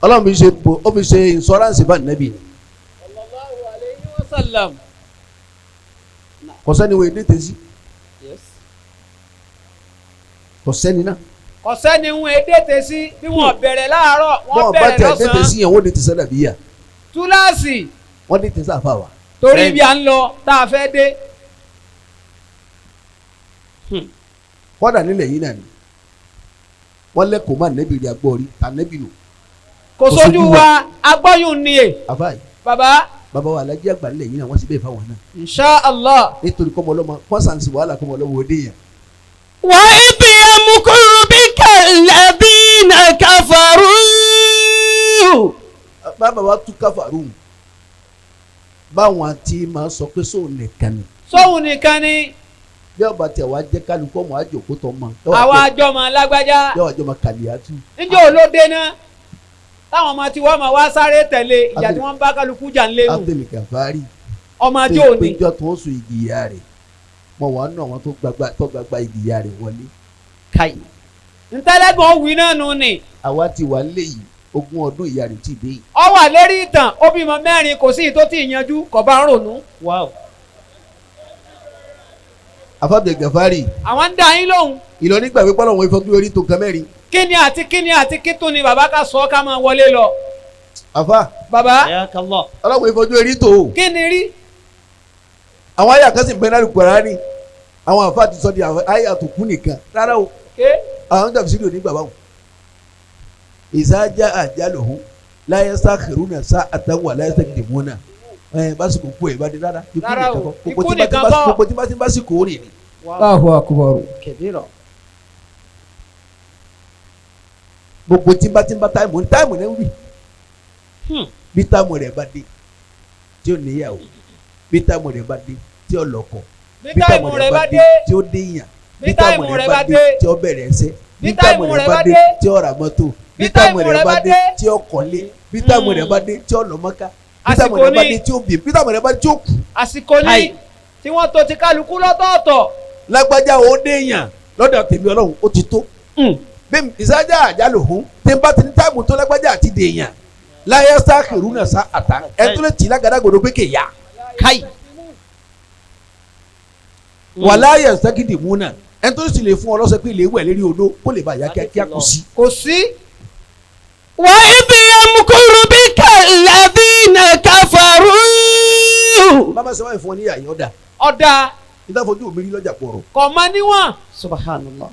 ọlọ́run fi ṣe bo ó fi ṣe insurance bá nẹ́bì Sallam. kò sẹ́ni wo èdè tẹ̀sí kò sẹ́ni náà Kò sẹ́ni ń edé tẹ̀sí bí wọ́n bẹ̀rẹ̀ láàárọ̀ wọ́n bọ́ọ̀ bá bẹ̀rẹ̀ tẹ̀ èdè tẹ̀sí lọ́sàn-án. yẹn wọ́n dé tẹ̀sí dàbí yà Túláàsì wọ́n dé tẹ̀sí àfa wa. torí ibi à ń lọ tá a fẹ́ dé. kọ́dà nílẹ̀ yìí náà ni wọ́n lẹ́kọ̀ọ́ má nẹ́bì rí agbọ́ rí ta nẹ́bì nù Kò Kò sójú sójú wa agbọ́yùn ni è àfa yìí bàbá. bàbá wa alájí àgbà nílẹ̀ yìí náà wọ́n sì bẹ́ẹ̀ fáwọn náà Insha Allah. nítorí kọ́mọ ọlọ́mọ kọ́sàǹsì wàhálà kọ́mọ ọlọ́mọ òde yẹn. وإذ يمكر الذين كفروا. Bàbá wa tú káfàrú báwọn àti máa sọ pé sóun nìkan ni. Sóhun nìkan ni. Bí ọba tẹ wá jẹ kálukú ọmọ àjòkó tó mọ. Àwa àjọmọ lágbájá. Yọ àjọmọ kàlíyàtú. Níjọ́ olóde náà táwọn ọmọ tí wọ́n máa wá sáré tẹ̀lé ìjà tí wọ́n ń bá kálukú jà ń léwu. Abdul Gafari. Ọmọ àjò ni. Péjọ tó ń sùn ìgìyà rẹ̀ mọ̀ wá nù àwọn tó gbagba ìgìyà rẹ̀ wọlé. Kai. Ntẹ́lẹ́gbọ̀n wí náà nù ni. Àwa ti wà nílé yìí 20 ọdún ìyá rẹ̀ ti dé yìí. Ó wà lérí ìtàn ó bímọ 4 kò sí ìtó tí ì yanjú kò bá ń ronú. Wow. Abdul Gafari. Àwọn ń dá yín lóhùn. Ìlọrin gbàgbé pọ́lọ́ wọn ìfọ́jú orí tó nǹkan 4. Kíni àti kíni àti kítún ni bàbá ká sọ ká máa wọlé lọ. Àfa. Bàbá. Ọlọ́run ìfọ́jú orí tó. Kíni rí. Àwọn àyà kan sì ń bẹ náà Kùránì. Àwọn àfa ti sọ di àyà tó kú nìkan. Rárá o. Àwọn tàbí sídìí òní bàbá wọn. Ìsájà àjálùhún láyé sáxìrúnà sá àtàwọn láyé sáxìdìmúnà. Ẹ básìkò kú ẹ bá dé rárá. Rárá o. Ikú nìkan kọ́. Gbogbo tí bá ti básìkò rìn ni. Allahu akbar. Kẹ̀bírọ̀. Gbogbo tí bá ti bá táìmù táìmù náà ń wì. Bí táìmù rẹ̀ bá dé tí ó níyàwó, bí táìmù rẹ̀ bá dé tí ó lọ́kọ, bí táìmù rẹ̀ bá dé tí ó déyàn, bí táìmù rẹ̀ bá dé tí ó bẹ̀rẹ̀ ẹsẹ̀, bí táìmù rẹ̀ bá dé tí ó ra mọ́tò, bí táìmù rẹ̀ bá dé tí ó kọ́lé, bí táìmù rẹ̀ bá dé tí ó lọ Mọ́kà, bí táìmù rẹ̀ bá dé tí ó bí, bí táìmù rẹ̀ bá dé tí ó kú. Àsìkò ní tí wọ́n tó ti kálukú lọ́tọ̀ọ̀tọ̀. Lágbájá ó déyàn lọ́dọ̀ tèmi Ọlọ́run ó ti tó. Bẹ́ẹ̀ni ìsájà àjálù hún tí n bá ti ní táìmù tó lágbájá àti dèèyàn láyé sáàkìrú náà sá àtà ẹ tó lè tì í lágàdàgodo pé kè ya. Kai. Wà láyé sákìdì mú náà ẹ tó sì lè fún ọ lọ́sẹ̀ pé ilé wẹ̀ lérí odó kó lè bá yá kíákíá kò sí. Kò sí. Wa idh yamkuru bika alladhina kafaru. Bàbá sọ wáyé fún ọ ní àyè ọ̀dà. Ọ̀dà. Ìdáfojú mi rí lọ́jà pọ̀rọ̀. Kò mọ níwọ̀n. Subhanallah.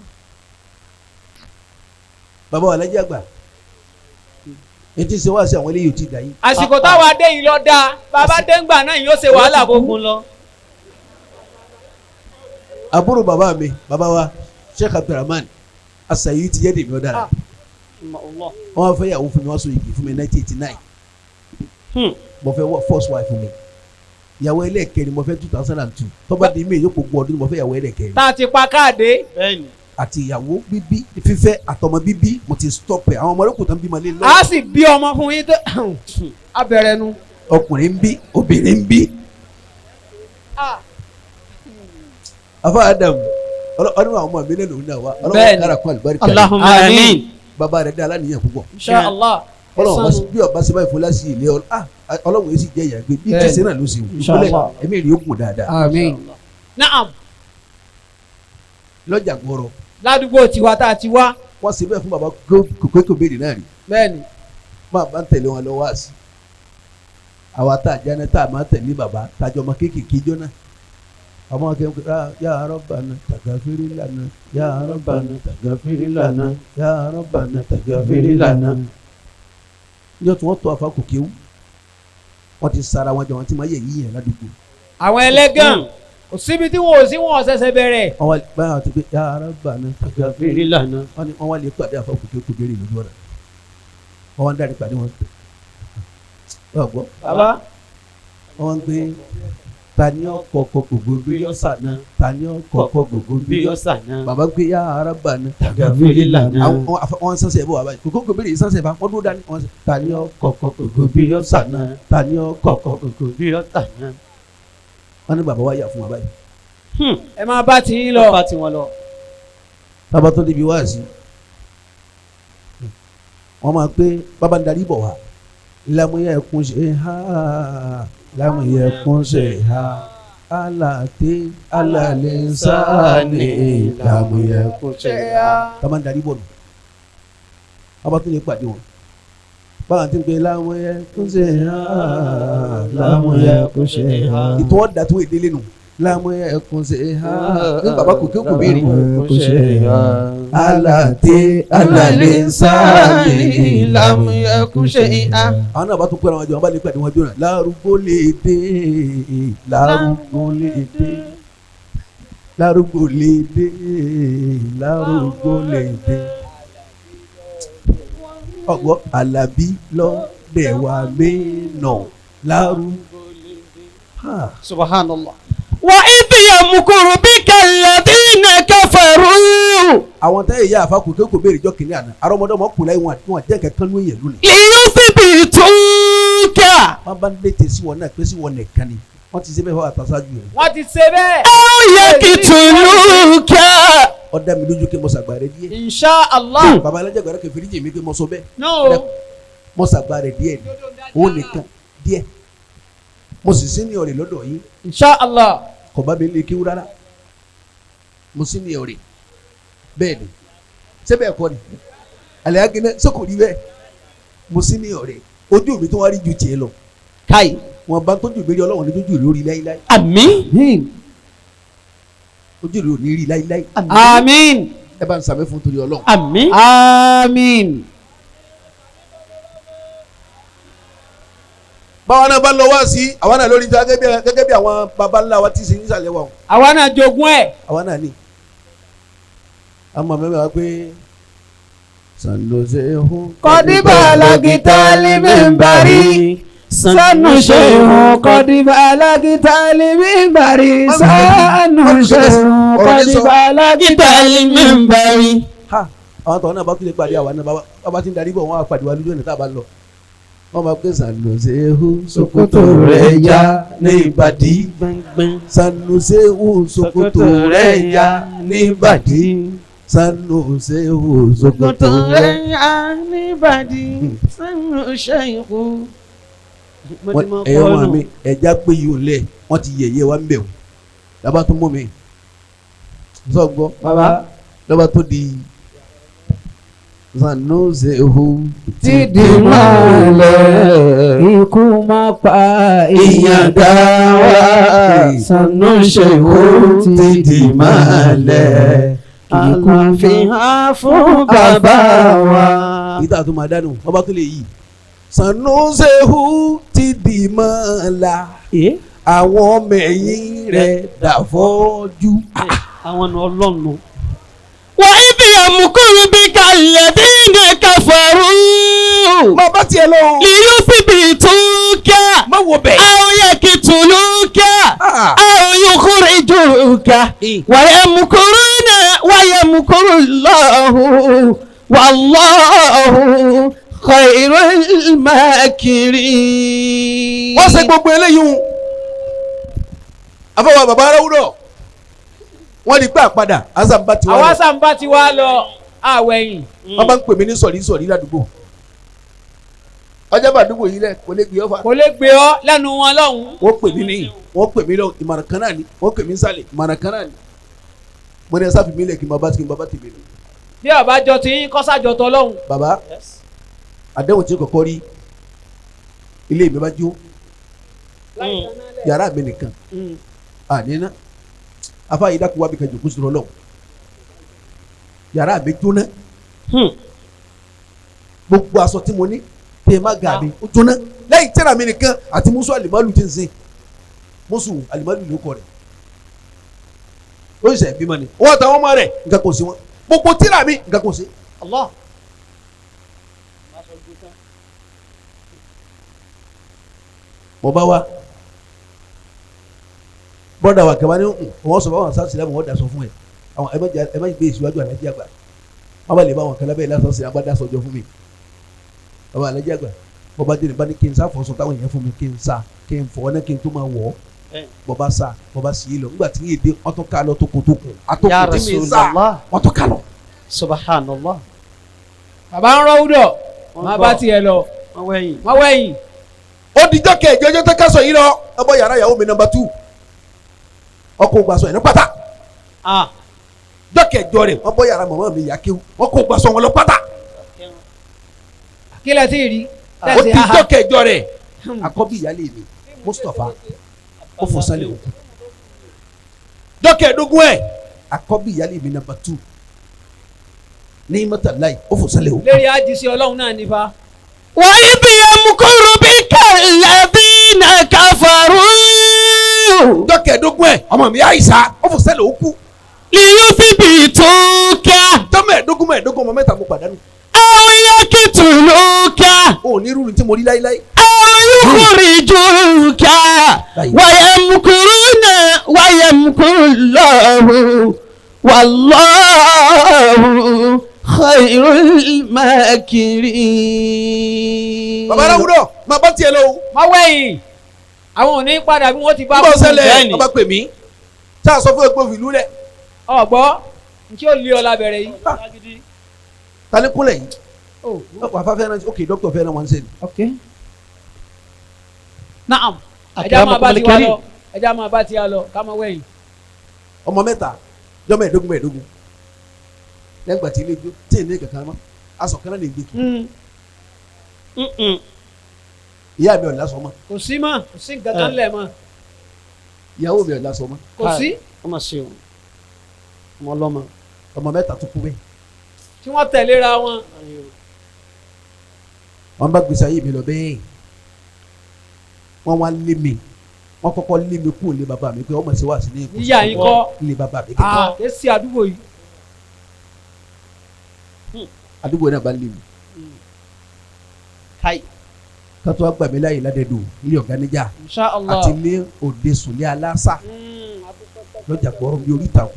Bàbá wa lẹ́jẹ̀ àgbà etí ṣe wá sí àwọn eléyìí tí ì dà yín. Àsìkò táwa dé yìí lọ dáa bàbá déngbà náà yóò ṣe wàhálà gbógun lọ. Àbúrò bàbá mi bàbá wa Sheikh Abdulrahman Asayi ti jẹ́ dèmi ọ̀daràn. Wọ́n fẹ́ yàwó fún mi wọ́n so igi fún mi 1989. Mo fẹ́ first wife mi ìyàwó ẹlẹ́ẹ̀kẹrin mo fẹ́ 2002 tọ́ba di mi yóò gbogbo ọdún mo fẹ́ ìyàwó ẹlẹ́ẹ̀kẹrin. Tá a ti pa káàdé. Àti ìyàwó bíbí fífẹ́ àtọmọ bíbí mo ti stop ẹ àwọn ọmọ olókùn tó ń bímọ lé lọ. A sì bí ọmọ fún yín tó abẹ̀rẹ̀ nu. Ọkùnrin ń bí obìnrin ń bí. Afa Adam ọdún àwọn ọmọ mi lẹ́nu náà wa ọlọ́run kára kún àlùbáríkà. Allahumma àmín. Bàbá rẹ̀ dá aláníyàn púpọ̀. Insha Allah. Ọlọ́run bí ọba ṣe báyìí fún láti ilé ọlọ́run yìí sì jẹ́ ìyá gbé bí kìsẹ́ náà ló ṣe wù ẹ̀mí rí ogun dáadáa. Àmín. Naam. Lọ́jà gbọ́rọ̀. Ládùúgbò tiwa tá a ti wá. Wọ́n ṣe bẹ́ẹ̀ fún bàbá kòkó béèrè náà rí. Bẹ́ẹ̀ni. Máa bá ń tẹ̀lé wọn lọ wá sí. Àwa tá a jáde tá a máa tẹ̀lé bàbá tájọ ọmọ kéékèèké jọ náà. Àwọn akẹ́kọ̀ọ́ ya Rabbana tàgàfírí lànà ya Rabbana tàgàfírí lànà ya Rabbana tàgàfírí lànà. Níjọ́ tí wọ́n tó afa kò kéwú wọ́n ti sara wọn jọ wọn ti máa yẹ yíyẹn ládùúgbò. Àwọn ẹlẹ́gàn kò síbi tí wọn ò sí wọn ṣẹ̀ṣẹ̀ bẹ̀rẹ̀. Wọ́n wá ti pé ya Rabbana tàgàfírí lànà. Wọ́n wá lè pàdé afa kò kéwú kò béèrè lójú ọ̀nà. Wọ́n wá ń dárí pàdé wọn. Bàbá. Wọ́n ń gbé tani ọkọ̀ọ̀kọ̀ gbogbo bí ọ̀sà náà tani ọkọ̀ọ̀kọ̀ gbogbo bí ọ̀sà náà. Bàbá ń pè ya Rabbana tàgàfírí lànà. Àwọn sànsẹ̀ bọ̀ wá báyìí kókó gbèrè sànsẹ̀ bá wọ́n dúró dání. Tani ọkọ̀ọ̀kọ̀ gbogbo bí ọ̀sà náà tani ọkọ̀ọ̀kọ̀ gbogbo bí ọ̀sà náà. Wọ́n ní bàbá wa yà fún wa báyìí. Ẹ máa bá ti yín lọ. Bá ti wọn lọ. Bàbá tó débi wá sí wọ́n máa pé bàbá ń darí bọ̀ wá lámúyẹ̀kún ṣe ha lámúyẹ̀kún ṣe ha aláàtẹ alálẹ̀ sáàni lámúyẹ̀kún ṣe ha. Bàbá ń darí bọ̀ nù bàbá tó lè pàdé wọn báwọn ti ń pe lámúyẹ̀kún ṣe ha lámúyẹ̀kún ṣe ha. Ìtọ́ dàtú ìdílé nù lámúyẹ̀kún ṣe ha ní bàbá kò kí ó kò béèrè. Lámúyẹ̀kún ṣe ha. Aláàtẹ alálẹ̀ sáàni lámúyẹ̀kún ṣe ha. Àwọn náà bá tún pẹ́ra wọn jọ wọn bá lè pàdé wọn jọ náà lárúgbó lè dé lárúgbó lè dé lárúgbó lè dé lárúgbó lè dé. Ọ̀gbọ́ Àlàbí lọ́dẹ̀ wa mẹ́nà lárú. Subhanallah. Wa idh yamkuru bika alladhina kafaru. Àwọn tẹ́ ìyá àfakù kí kò béèrè jọ kìnìún àná àrọ́mọdọ́mọ kù láyé wọn àti wọn jẹ́ nǹkan kan lóye lónìí. Liyuthbituka. Wọ́n bá ń dètè sí wọn náà pé sí wọn nìkan ni wọ́n ti ṣe bẹ́ẹ̀ fún àtàṣájú yẹn. Wọ́n ti ṣe bẹ́ẹ̀. Aw yaqtuluka. Ó dá mi lójú kí mo ṣàgbà rẹ díẹ̀. Insha Allah. Bàbá alájà gbàdá kẹfìrí jì mí pé mo sọ bẹ́ẹ̀. No. Mo ṣàgbà rẹ díẹ̀ ni òun nìkan díẹ̀. Mo sì sí ní ọ̀rẹ́ lọ́dọ̀ yín. Insha Allah. Kò bá mi lè kíw rárá. Mo sì ní ọ̀rẹ́ bẹ́ẹ̀ ni ṣé bẹ́ẹ̀ kọ́ ni àlẹ́ akínẹ́ ṣé kò rí bẹ́ẹ̀ mo sì ní ọ̀rẹ́ ojú mi tó wá rí ju tiẹ̀ lọ. Kai. Wọn bá tójú mi rí Ọlọ́run ní tójú rí orí láíláí. Àmín. Ojú rí òní rí láíláí. Àmín. Ẹ bá ń sàmì fún torí Ọlọ́run. Àmín. Àmín. Báwa náà bá lọ wá sí àwa náà lórí gẹ́gẹ́ bí àwọn baba ńlá wa ti ṣe nísàlẹ̀ wa o. Àwa náà jogún ẹ̀. Àwa náà ní. Àmọ́ mẹ́mẹ́ wa pé Sanusehu. Kọ́díbà alágítá límí ń barí. Sanusehu kọ́díbà alágítá límí ń barí. Sanusehu kọ́díbà alágítá límí ń barí. Ha àwọn tọ̀hún náà bá tún lè pàdé àwa náà bá ti ń darí bọ̀ wọ́n á pàdé wa lójú ọ̀nà tá a bá lọ. Wọ́n máa pé Sanusehu ṣòkòtò rẹ̀ ya ní ìbàdí. Sanusehu ṣòkòtò rẹ̀ ya ní ìbàdí. Sanusehu ṣòkòtò rẹ̀ ya ní ìbàdí. Sanusehu. Ẹ̀yọ́ máa mi ẹja pé yìí ò lẹ̀ wọ́n ti yẹ̀yẹ́ wa ń bẹ̀ o. Lọ́ba tó mú mi. Sọ gbọ́. Bàbá. Lọ́ba tó di Sanusehu. Ti di mọ́lẹ̀ ikú má pa ìyàndá wa. Sanusehu ti di mọ́lẹ̀ ikú Àlàáfíà fún bàbá wa. Ìta tó máa dánù ọba tó lè yí. Sanusehu ti di mọ́lá àwọn ọmọ ẹ̀yìn rẹ̀ dàfọ́jú. Àwọn ọ̀nà Ọlọ́run. Wa idh yamkuru bika alladhina kafaru. Má bá tiẹ̀ lọ. Liyuthbituka. Má wo bẹ̀. Aw yaqtuluka. Aw yukhrijuka. Wa yamkuruna wa yamkuru Allahu. Wallahu khairul makirin. Wọ́n ṣe gbogbo eléyìí ń. Afọwọ́ bàbá aráwúrọ̀ wọ́n rí pé àpadà azamba ti wá lọ. Àwa sàǹbá ti wá lọ àwẹ̀yìn. Wọ́n bá ń pè mí ní sọ̀rí sọ̀rí ládùúgbò. Ọjọ́ bá àdúgbò yìí lẹ̀ kò lè gbé ọ fa. Kò lè gbé ọ lẹ́nu wọn lọ́hùn. Wọ́n pè mí níyì wọ́n pè mí lọ ìmọ̀ràn kan náà ni wọ́n pè mí sálẹ̀ ìmọ̀ràn kan náà ni. Mo ní ẹ sáfì mí lẹ̀ kí n bàbá kí n bàbá tèmi lọ. Bí ọba jọ ti yín kọ́sàjọ tọ́ lọ́hùn. Bàbá àdéhùn tí kọ̀kọ́ rí ilé mi bá jó yàrá mi nìkan àníná afa yìí dákun wá bí ka jòkó sọ̀rọ̀ lọ yàrá mi jóná gbogbo aṣọ tí mo ní tẹ má gà mí ó jóná lẹ́yìn tẹ́ra mi nìkan àti musu alimalu ti ń sìn musu alimalu ló kọ rẹ̀ ó sì bímọ ni wọ́n àtàwọn ọmọ rẹ̀ nǹkan kò sí wọn gbogbo tẹ́ra mi nǹkan kò sí. Allah. Mo bá wa bọ́dà wa kẹwàá ní wọ́n sọ fún àwọn sáà sílámù wọ́n dasọ fún ẹ àwọn ẹ má gbé ìsíwájú alájí àgbà wọ́n bá lè bá àwọn kan lábẹ́ ìlàsọ sí abá dasọ jọ fún mi bàbá alájí àgbà bọ́ba dé ní bá ní kí n sá fọ́sọ táwọn èèyàn fún mi kí n sá kí n fọ́ ọ́nà kí n tó máa wọ̀ ọ́ bọ́ba sá bọ́ba sì í lọ nígbà tí yéé dé wọ́n tó ká lọ tókòtókò àtòkò tí mi sá wọ́n tó ká lọ. Subhanallah. Bàbá ń rọ́wúdọ̀ má bá tiẹ̀ lọ wọ́n wẹ̀yìn. Ó dijọ́ kẹjọ ọjọ́ tó kásọ̀ yìí lọ ọbọ̀ yàrá ìyàwó mi nọ́mbà 2 ọkọ̀ ògbà sọ yẹn ní pátá dọ́kẹ̀jọ rẹ̀ wọ́n bọ́ yàrá màmá mi yà kéwù wọ́n kó ògbà sọ wọn lọ pátá. Kí lẹ ti rí. Ó ti dọ́kẹ̀jọ rẹ̀ àkọ́bí ìyálé mi Mustapha ó fò sálẹ̀ òkú dọ́kẹ̀ẹ́dógún ẹ̀ àkọ́bí ìyálé mi nọ́mbà 2 ní mọ́tàláì ó fò sálẹ̀ òkú. Lérí àjíṣe Ọlọ́run náà nífa. Wa idh yamkuru bika alladhina kafaru. Dọ́kẹ̀ẹ́dógún ẹ̀ ọmọ mi Àìsà ó fò sálẹ̀ òkú. Liyuthbituka. Tọ́mẹ̀ẹ́dógún mẹ́ẹ̀ẹ́dógún ọmọ mẹ́ta mo pàdánù. أو يقتلوك O ní rúru tí mo rí láíláí. أو يخرجوك ويمكرون ويمكر الله والله خير الماكرين. Bàbá Aláwùdọ̀ máa bá tiẹ̀ lọ o. Má wẹ̀yìn àwọn ò ní padà bí wọ́n ti bá Bó kú. ṣẹlẹ̀ ọba pè mí. Tá a sọ fún ẹgbẹ́ òfìlú rẹ̀. Ọ̀gbọ́ nkí ó lé ọ lábẹ́rẹ́ yìí. Ta ni kúnlẹ̀ yìí? Wà á fẹ́ rán ok dókítà fẹ́ rán wọn sẹ́ni. Naam. Ẹja máa bá tiwa lọ ẹja máa bá tiwa lọ ká má wẹ̀yìn. Ọmọ mẹ́ta jọ mẹ́ẹ̀ẹ́dógún mẹ́ẹ̀ẹ́dógún. Lẹ́gbàá tí ilé ijó tí èmi kankan mọ́ aṣọ kan náà lè gbé kí. Ìyá mi ò lásọ mọ́. Kò sí mọ́ kò sí nǹkan kan lẹ̀ mọ́. Ìyàwó mi ò lásọ mọ́. Kò sí. Ọmọ ṣe o. Ọmọ ọlọ́mọ. Ọmọ mẹ́ta tó kú bẹ́ẹ̀. Tí wọ́n tẹ̀léra wọn. Wọ́n bá gbèsè ayé mi lọ bẹ́ẹ̀. Wọ́n wá lé mi. Wọ́n kọ́kọ́ lé mi kúrò lé bàbá mi pé ọmọ ṣe wá sí ní ìkùsọ̀. Níyà yín kọ́. Lé bàbá mi kẹ́kẹ́. Kì í ṣe àdúgbò yìí. Àdúgbò náà bá lé mi. Kátó wá gbà mí láyè ládẹ́dọ̀ ilé ọ̀gá níjà. Insha Allah. Àti ilé òde sùnlé alásà. Lọ́jà gbọ́rọ̀ bí oríta o.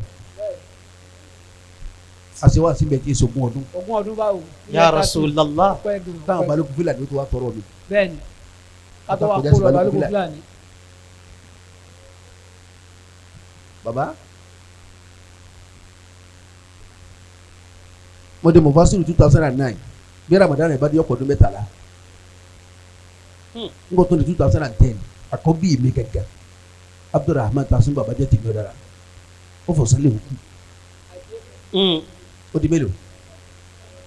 Àṣewá síbẹ̀ tí èso ogún ọdún. Ogún ọdún báwo. Ya Rasulallah. Táwọn balógun Fúlàní tó wá tọrọ mi. Bẹ́ẹ̀ni. Kátó wá kó lọ balógun Fúlàní. Baba. Mo dé Mufasiru 2009 bí Ramadan ìbá di ọ̀pọ̀ ọdún mẹ́tàlá. N kò tó ní 2010 àkọ́bí mi gẹ́gẹ́ Abdulrahman Tasun baba jẹ́ tèmi ọ̀dára ó fọ̀ sálẹ̀ òkú. Ó di mélòó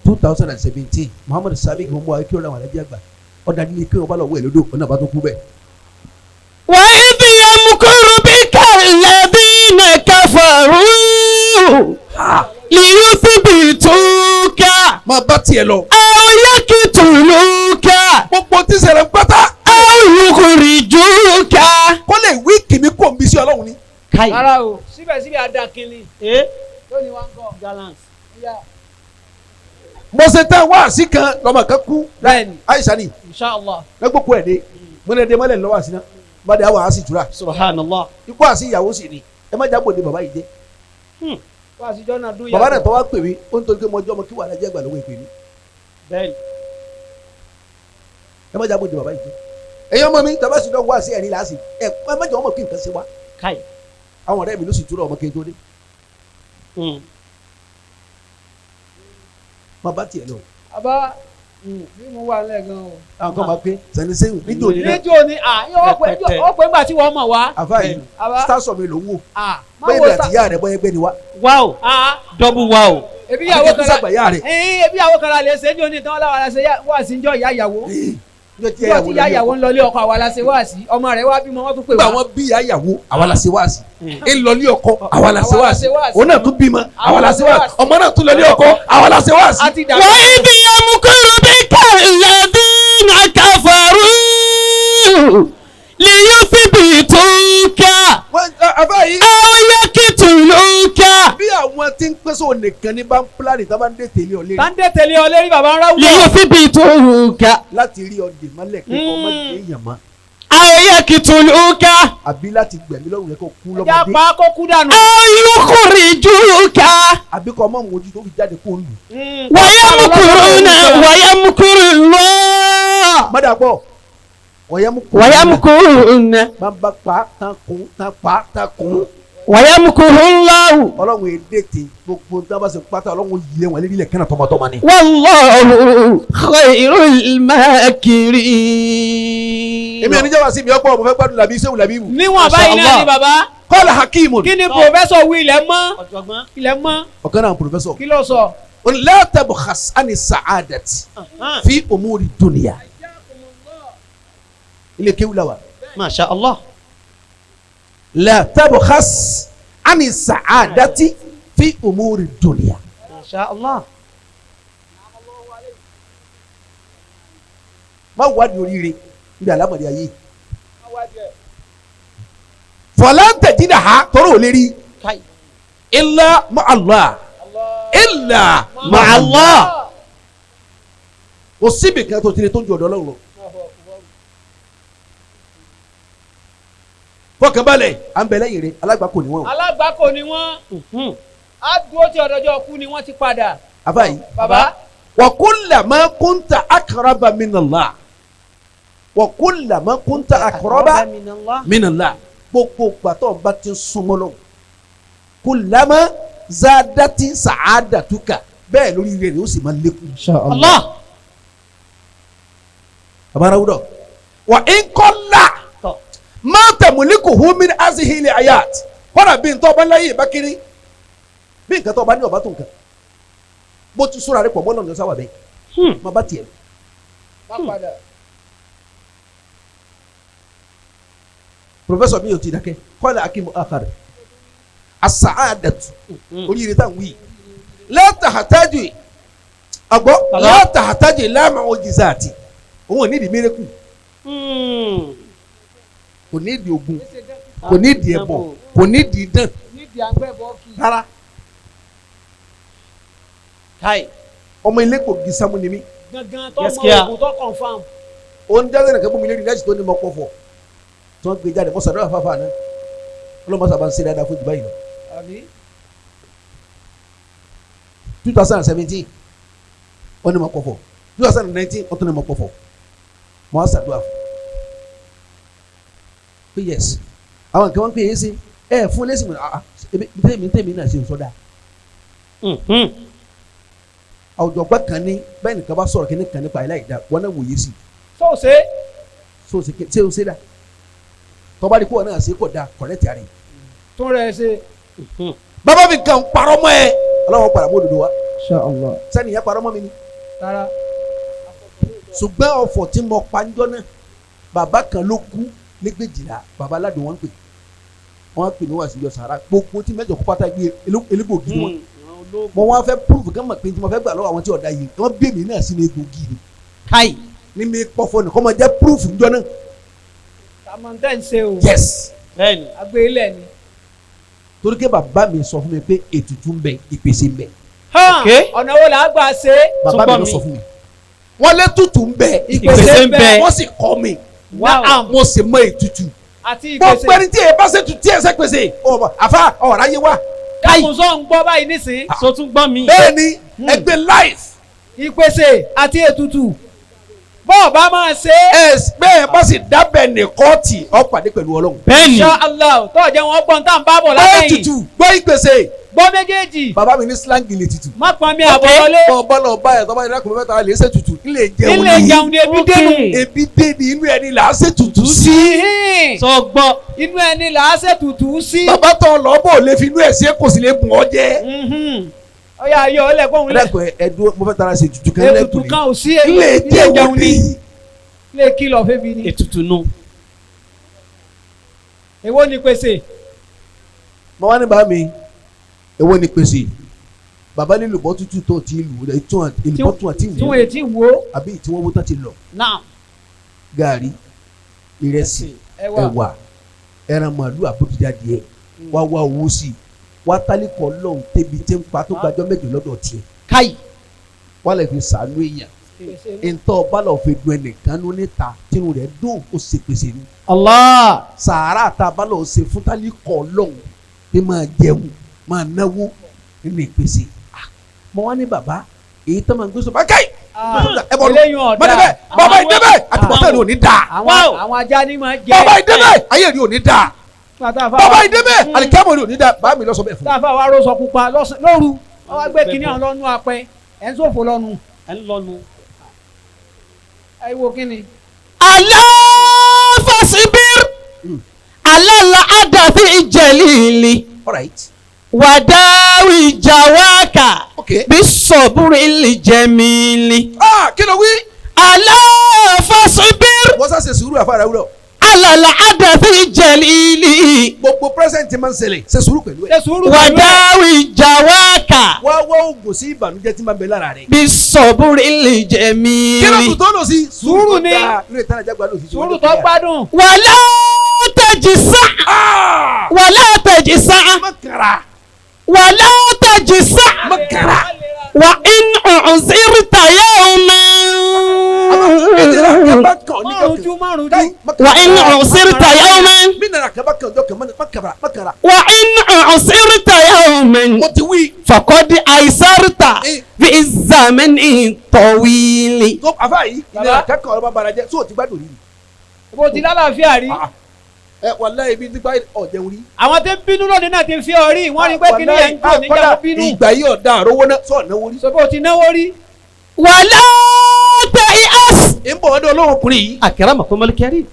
2017 Muhammadu Sabi kí wọ́n mú wa kí wọ́n làwọn alájí àgbà ọ̀dà nílé kí wọ́n bá lọ wẹ̀ lódò ọ̀nà bá tó kú bẹ́ẹ̀. وإذ يمكر بك الذين كفروا ليثبتوك Máa bá tiẹ̀ lọ. أو يقتلوك Gbogbo tí ṣẹlẹ̀ ń pátá. أو يخرجوك. Kó lè wí kìmí kò ń bí sí Ọlọ́run ni. Rárá o síbẹ̀síbẹ̀ adákinni. Lónìí wá ń kọ́. Mo ṣe tán wáàsí kan lọ́mọ kan kú. Bẹ́ẹ̀ni. Aisha ni. Insha Allah. Lẹ́gbọ̀kú ẹ̀ dé. Mo ní ẹdẹ mọ́lẹ̀ lọ́wọ́ àsínà. Bàdé àwọn àásì jura. Subhanallah. Ikú àsí ìyàwó sì ni. Ẹ má jábọ̀ de bàbá yìí jẹ́. Wá àsìjọ́ náà dún yàtọ̀. Bàbá náà tọ́ wá pè mí. Ó ń torí pé mo jọ́ ọmọ kí wàhálà jẹ́ ìgbà lọ́wọ́ ìpè mí. Bẹ́ẹ̀ni. Ẹ má jábọ̀ de bàbá yìí jẹ́. Ẹ̀yin ọmọ mi tàbá sì lọ wá sí ẹ̀rín làásì. Ẹ má jẹ́ ọmọ kí nǹkan ṣe wá. Káì. Àwọn ọ̀rẹ́ mi ló sì túrọ̀ ọmọ kí n tó dé. Má bá tiẹ̀ lọ. Bàbá bí mo wà lẹ́ gan o. Àwọn kan máa pé sani sẹ́yìn níjó ni náà. Níjó ni ó pé ńgbà tí wọ́n mọ̀ wá. Àfa yìí sításọ̀ mi ló ń wò. Má Bẹ́ẹ̀ wo ni àtìyá rẹ̀ bọ́yẹ́ gbẹ́ ni wá. Wow. Double wow. Ebi ìyàwó kan la ebi ìyàwó kan la lè ṣe ní oní tán láwa la ṣe wá sí njọ́ ìyá ìyàwó. Níjọ́ tí Níjọ́ tí ìyá ìyàwó ń lọlé ọkọ àwa la ṣe wá sí. Ọmọ rẹ̀ wá bímọ wọ́n tún pè Nígbà wá. wọn bí ìyá ìyàwó àwa la ṣe wá sí. Ń lọlé ọkọ àwa la ṣe wá sí. Òun náà tún bímọ àwa la ṣe wá sí. Ọmọ náà tún lọlé ọkọ àwa la ṣe wá sí. A ti dàgbà. وإذ يمكر بك الذين كفروا ليثبتوك Àfa yìí أو يقتلوك. bí àwọn tí ń pèsè ònìkan ní bá ń pílánì tá bá ń dé tèlé ọ lérí Tàǹdé tẹ̀lé ọ lérí bàbá ń ráwùjọ. ليثبتوك láti rí ọ dè mọ́lẹ̀ pé kọ́ ọmọ dé èèyàn mọ́ أو يقتلوك àbí láti gbẹ̀mí lọ́rùn rẹ kó kú Ẹja lọ́mọdé pa kó kú dànù. أو يخرجوك àbí kọ́ ọmọ òun ojú tó fi jáde kó lù. ويمكرون ويمكر الله mọ́dàpọ̀ wọ̀nyẹ́mú kú. ويمكرون máa ń bá pa tán kún tán pa tán kún. ويمكر الله Ọlọ́run èdè tí gbogbo tí wọ́n bá ṣe pátá Ọlọ́run yìí wọn lérí ilẹ̀ kẹ́nà tọmọtọmọ ni. والله خير الماكرين. Èmi àníjẹ́ wá sí mi ọ̀pọ̀ mo fẹ́ gbádùn làbí sẹ́wù làbí wù. Níwọ̀n báyìí náà ni bàbá. Kọ́lá hakeem. Kí ni pòfẹ́sọ̀ wí ilẹ̀ mọ́? Ilẹ̀ mọ́. Ọ̀kan náà pòfẹ́sọ̀. Kí ló sọ? La tabkhas ani sa'adati fi umuri dunya. Ilé kéwù la wa. Masha Allah. La tabkhas ani sa'adati fi umuri dunya. Masha Allah. Má wádìí oríire níbi àlámọ̀dé ayé. Falan tajidaha tọrọ ò lè rí. Illa ma'allah. Illa ma'allah. Kò síbi kan tó ti lè tó ń ju ọ̀dọ̀ Ọlọ́run lọ. Fọkànbalẹ̀ à ń bẹ lẹ́yìn rẹ̀ alágbàkọ ni wọ́n o. Alágbàkọ ni wọ́n. Á dúró tí ọ̀dọ́jọ́ kú ni wọ́n ti padà. Àbá yìí. Bàbá. Wa kullama kunta aqraba minallah. Wa kullama kunta aqraba minallah. Gbogbo gbàtọ̀ bá ti súnmọ́ lọ. Kullama zadati sa'adatuka. Bẹ́ẹ̀ lórí rẹ̀ ó sì máa lékún. Allah. Àbára wúdọ̀. Wa in qalla ma tamlikuhu min hazihi al-ayat. Kọ́nà bí ntọ́ bá láyé ìbá kiri. Bí nǹkan tó bá ní ọba tó nǹkan. Bó ti súra rẹ̀ pọ̀ mọ́ lọ́nà sáwà bẹ́ẹ̀. Má bá tiẹ̀. Professor mi yóò ti dákẹ́. Qala hakimu akhar. As-sa'adatu. Oríire tá à ń wí. La tahtaju. Àgbọ̀ la tahtaju ila mu'jizati. Òun ò ní ìdí miracle. Kò ní ìdí ogun, kò ní ìdí ẹbọ, kò ní ìdí idán rárá. Ọmọ ilé kò gi sámú ni mí. Gangan tó mọ ogun tó confam. Ó ń jáde nìkan bómi lérí láti tó ní mọ kọfọ tí wọ́n gbé jáde mọ sàdúrà fáfá náà ọlọ́mọ sábà ń ṣe dáadáa fún Dubai lọ. 2017 wọ́n ní mọ kọfọ, 2019 wọ́n tún ní mọ kọfọ, mọ sàdúrà fún. Pé yes àwọn nǹkan wọn pè é sí ẹ fún lẹ́sìn mi ah tèmi tèmi náà ṣe ń sọdá. Àwùjọpọ̀ kan ní bẹ́ẹ̀ nìkan bá sọ̀rọ̀ kíní kan nípa ẹ̀ láì dá wọn náà wòye sí. Sọ́ọ̀ṣe. Sọ́ọ̀ṣe ṣé o ṣe dá tọ́ba ní kó wọn náà ṣe kò dá kọ̀rẹ́tì àrẹ. Tó rẹ̀ ṣe. Bàbá mi kàn parọ́ mọ́ ẹ ọlọ́wọ́ padà mọ́ òdodo wa. Insha Allah. Sẹ́ni ìyẹn parọ́ mọ́ mi ni. Rárá. Ṣùgbọ́n ọ̀fọ̀ tí mo pa ń jọ́ náà bàbá kan ló kú lẹ́gbẹ̀jìlá baba aládùn wọn pè wọn pè ní wàásù yọ sàrà gbogbo tí mẹ́jọ kó pátá gbé elégbògi wọn mo wá fẹ́ proof kí wọn mọ̀ pé tí mo fẹ́ gbà lọ́wọ́ àwọn tí ọ̀dà yìí wọn bí èmi náà sínú egbògi ni Káì. ní mi pọ̀fọ́ nìkan máa jẹ́ proof njọ́ náà. Tàmọ̀tẹ́ ń ṣe o. Yes. Bẹ́ẹ̀ni. Agbe ilẹ̀ ni. Torí pé bàbá mi sọ fún mi pé ètùtù ń bẹ ìpèsè ń bẹ. Ọ̀nà wo là á gbà ṣe. Bàbá mi ló sọ fún mi. Wọ́n lé tutù ń bẹ ìpèsè ń bẹ wọ́n sì kọ́ mi. Mo sì mọ ètùtù. Àti ìpèsè. Gbogbo ẹni tí ẹ bá ṣe tutù tí ẹ ṣe pèsè àfa ọ̀rọ̀ ayé wa. Dákun sọ ń gbọ́ báyìí nísìnyí. So tún gbọ́ mi. Bẹ́ẹ̀ni ẹgbẹ́ life. Ìpèsè àti ètùtù. Bọ́ọ̀ bá máa ṣe. Ẹ bẹ́ẹ̀ bá sì dábẹ́ ní kóòtì ó pàdé pẹ̀lú Ọlọ́run. Bẹ́ẹ̀ni. Insha Allah tó jẹ́ wọn gbọ́n tá à ń bá bọ̀ látẹ̀yìn. Gbọ́ ètùtù gbọ́ ìpèsè. Gbọ́ méjèèjì. Bàbá mi ní slang lè tutù. Má pọn mi àbọ̀ wọlé. Bọ́ bọ́lọ̀ báyọ̀ tọ́ba ìdákùn mẹ́ta lè ṣe tutù. Ilé jẹun ni. Ilé jẹun ni ebi dénú. Ebi dé ni inú ẹni là á ṣe tutù sí. Sọ gbọ́. Inú ẹni là á ṣe tutù sí. Bàbá tó lọ bò lè fi inú ẹ̀ ṣe kò sì lè bùn ọ́ jẹ́. Ọyá ayọ̀ ọlẹ́gbọ̀n lẹ̀. Ẹlẹ́kùn ẹ dúró mo fẹ́ tara ṣe tutù kan lẹ́kùn Ètùtù kan ò sí ilé jẹun ni. Ilé kìlọ̀ fẹ́bi ni. Ètùtù nu. Èwo ni pèsè? Mo wá ní bàbá mi èwo ni pèsè bàbá ní lùbọ́ tútù tó ti lù rẹ̀ ìlùbọ́ tún àti tí wọ́n ti wò àbí tí wọ́n wó tán ti lọ. Náà. Gàrí ìrẹsì ẹ̀wà ẹran màálù àbójútó adìẹ wá wá owó sí i wá tálíkọ̀ lọ́hùn tẹ́bi tí ń pa tó gbàjọ́ mẹ́jọ lọ́dọ̀ tiẹ̀. Káì. Wá lè fi sàánú èèyàn ntọ́ bá lọ́ọ́ fi dun ẹnìkan nú níta tínú rẹ̀ dùn ó ṣe pèsè ni. Allah. Sàárà tá a bá lọ́ọ́ ṣe fún tálíkọ̀ lọ́hùn pé máa jẹun máa náwó nínú ìpèsè. Mo wá ní bàbá èyí tó máa ń gbé sọ bá káì. Ẹ bọ̀ Eléyìí ọ̀dà. mọ̀débẹ̀ bàbá ìdébẹ̀ àtibọ̀tán rẹ̀ ò ní dáa. Àwọn ajá ni máa jẹ. Bàbá ìdébẹ̀ ayé rẹ̀ ò ní dáa. Bàbá ìdébẹ̀ àlìkámọ̀ rẹ̀ ò ní dáa. Bàbá mi lọ sọ bẹ́ẹ̀ fún mi. Táfà wa rọ́ṣọ pupa lóru wọ́n wá gbé kinní ọ̀hún lọ́nu apẹ ẹ̀ ń ṣòfò lọ́nu. Ẹ̀ ń lọ́nu. Ẹ wo kíni. Alá fasibir alala adafi jalili. All right. Wàdáwì jawaka. Okay. Bí sọ̀bùrì lè jẹ̀mílì. Ah, kí ló wí? Alá fasibir Wọ́n sá ṣe sùúrù àfàrà wúrọ̀. alala adafi jalili. Gbogbo present máa ń ṣẹlẹ̀ ṣe sùúrù pẹ̀lú ẹ̀. Ṣe sùúrù pẹ̀lú ẹ̀. Wàdáwì jawaka. Wá wá oògùn sí ìbànújẹ́ tí máa ń bẹ lára rẹ̀. Bí sọ̀bùrì lè Kí ló jẹ̀mílì. kù tó lò sí? Sùúrù ni. Irú ìtàn àjàgbá lò sí. Sùúrù tó gbádùn. Wàlá tẹ̀jì sá. Wàlá tẹ̀jì sá. Má kàrà. Wàlá tẹ̀jì sá. Má kàrà. Wà in u'zirta yawman. وإن عصرت يوما وإن عصرت يوما فقد أيسرت في الزمن الطويل. Bó ti lálàáfíà rí. Wàláhì ibi nípa ọ̀jẹun rí. Àwọn tí ń bínú lónìí náà ti fi ọ rí wọ́n rí pé kí ni ẹ̀ ń jò níjà bínú. Ìgbà yìí ọ̀dà àrówó náà sọ̀ náwó rí. Sọ pé o ti náwó rí. ولا تيأس. Ń bọ̀ ọdún olóhùn ọkùnrin yìí. أكرمكم الكريم.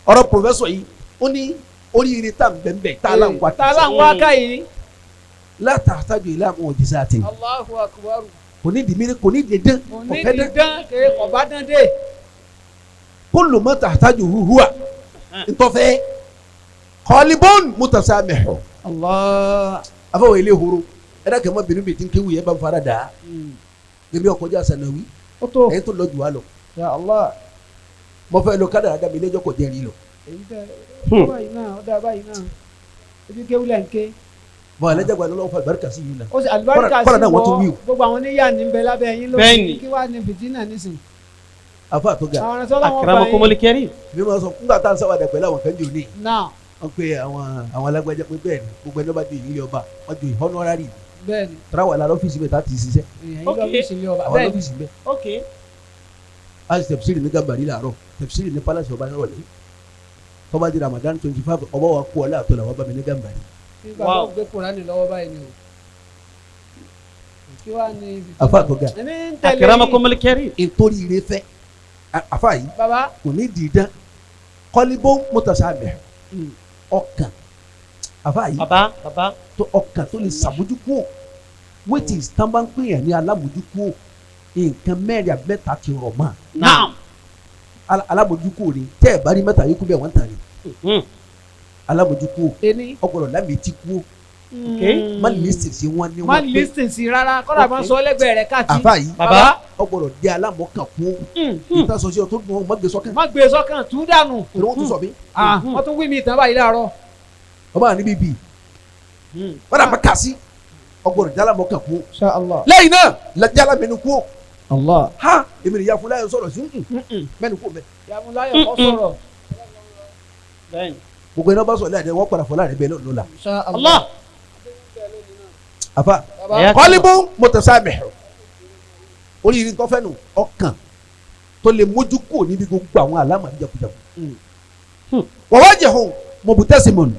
Ọ̀rọ̀ pòfẹ́sọ̀ yìí ó ní oríire tá n bẹ̀nbẹ̀ tá a là ń wá. Tá a là ń wá ká yìí. Látàtàjọ ilé àwọn òjìṣẹ́ àti. Allahu akbar. Kò ní di mírí kò ní di dán. Kò ní di dán kò bá dán dé. Kullu ma tahtaju huwa ntọ́fẹ́ kọ́líbọ́n mutasamihu. Allah. Afọwọ́ ilé horo ẹ̀dá kẹ́mọ́ bínú bíi tí ń kéwù yẹn bá ń fara dà á. Ebi ọkọjá sànàwí. Ẹ̀yin tó lọ jù wá lọ. Ya Allah. Mo fẹ́ lọ kádàrá dàbí ilé ẹjọ́ kò jẹ́ rí lọ. Èyí tẹ báyìí náà ọ̀dà báyìí náà ebi kéwù lẹ̀ ń ké. Bọ́n alẹ́jàgbá lọ́wọ́ fún alibarika sí yìí náà. Ó sì alibarika sí wọ́ gbogbo àwọn oníyà ní bẹ lábẹ́ yín lónìí kí wàá ní fìtínà nísìn. Afa tó ga. Akramakumul karim. Mi máa sọ nígbà tá à ń sáwàdà pẹ̀lú àwọn kan jò ní. Náà. Wọ́n pe àwọn alágbájá pé bẹ́ẹ̀ ni gbogbo ẹni bá ju ìrírí ọba wọ́n ju honorary. Bẹ́ẹ̀ni. Tara wà lára ọ́fíìsì bẹ́ẹ̀ tá a ti ṣiṣẹ́. Àwọn ọ́fíìsì bẹ́ẹ̀. Ok. A sì tẹ̀síìrì ní Gàmbàrí làárọ̀ tẹ̀síìrì ní Palace ọba nírọ̀lẹ́. Tó bá di Ramadan 25 ọba wa kú ọlá àtọ́lá wa bá mi ní Gàmbàrí. Nígbà tó gbé Kùránì lọ́wọ́ báyìí ni o. Kí wàá ní. Afa tó ga. Akramakumul karim. Nítorí ire fẹ́ afa yìí kò ní dìídán kọ́líbó mutasamih ọkàn afa yìí tó ọkàn tó lè sàmójúkúò wetin tán bá ń pè yàn ní alámójúkúò nǹkan mẹ́rin àbí mẹ́ta ti rọ̀ mọ́. Alámójúkúò ni tẹ́ ẹ̀ bá rí mẹ́ta yìí kú bẹ́ẹ̀ wọ́n ń tàn ní. Alámójúkúò ọgbọ́dọ̀ lámì tí kúò má lísìn sí wọn ní wọn pé má lísìn sí rárá kọ́dà máa ń sọ lẹ́gbẹ̀ẹ́ rẹ̀ káàkiri. Àfa yìí ọgbọ́dọ̀ dé alámọ̀kàn kú ìta sọ sí ọ tó dùn ọ má gbé sọ́kàn. Má gbé sọ́kàn tú dànù. Èrò wọn tún sọ mí. Wọ́n tún wí mi ìtàn báyìí láàárọ̀. Ọba àní bíbí wọ́n dà má kà sí ọgbọ́dọ̀ dé alámọ̀kàn kú. Lẹ́yìn náà lajala mẹ́nu kú. Ha èmi ni Yafunláyọ̀ sọ̀rọ̀ sí mẹ́nu kú mẹ́. Yafunláyọ̀ kọ́ sọ̀rọ̀. Gbogbo iná bá sọ̀ láàrin wọ́n padà fọ́ láàrin bẹ́ẹ̀ lọ́la. Allah. Afa kọ́líbù mutasamih oríire tó fẹ́ nu ọkàn tó lè mójú kúrò níbi gbogbo àwọn àlámà jagunjagun. Wa wajhun mubtasimun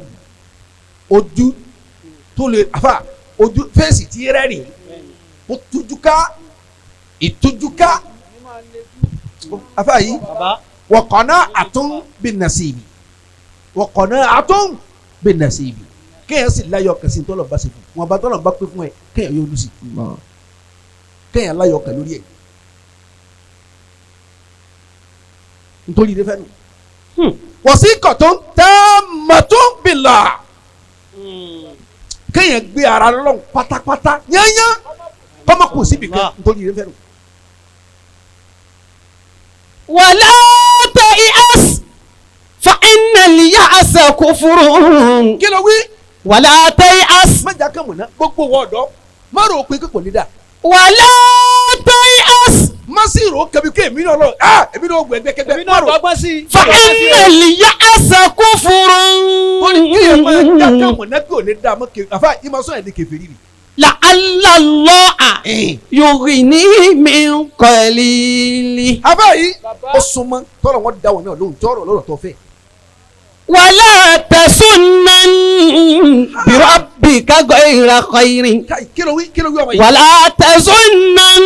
ojú tó lè afa ojú fèsì tí rẹ́rìn ó tújúká ìtújúká afa yìí wa qana'atun bin nasibi wa qana'atun bin nasibi kéèyàn sì láyọ̀ kẹsì tọ́lọ̀ bá ṣe fún wọn bá tọ́lọ̀ bá pé fún ẹ kéèyàn yóò lù sí kéèyàn láyọ̀ kẹ lórí ẹ nítorí ilé fẹ́ nù. Wasiqatun tammatun billah kéèyàn gbé ara lọ́n pátápátá yányá kọ́mọ kò síbi kan nítorí ilé fẹ́ nù. Wala ta'as fa innal ya'sa kufrun. Kí ló wí? Wala ta'as. Má jà kàn mọ̀nà gbogbo wọ́ọ̀dọ́ má rò ó pé kò ní dà. Wala ta'as. Má sì rò ó kẹ́bi kí èmi náà lọ ah èmi náà gbẹgbẹ kẹgbẹ. Èmi náà gbọ́gbọ́n sí i. Fa innal ya'sa kufrun. Ó ní kí ẹ máa jà kàn mọ̀nà kí ò ní dà mọ́ kí àfa ìmọ̀ sọ̀rọ̀ ẹ̀ ní kèfèrí ni. La'alla Allaha yughni min qalili. Àbá yìí ó súnmọ́ tọ́lọ̀ wọn da wọn náà lóhùn tọ́rọ̀ lọ́rọ̀ tó fẹ́. Wala tasunnan bi rabbika ghayra khairin. Kí ló wí ọmọ yìí. Wala tasunnan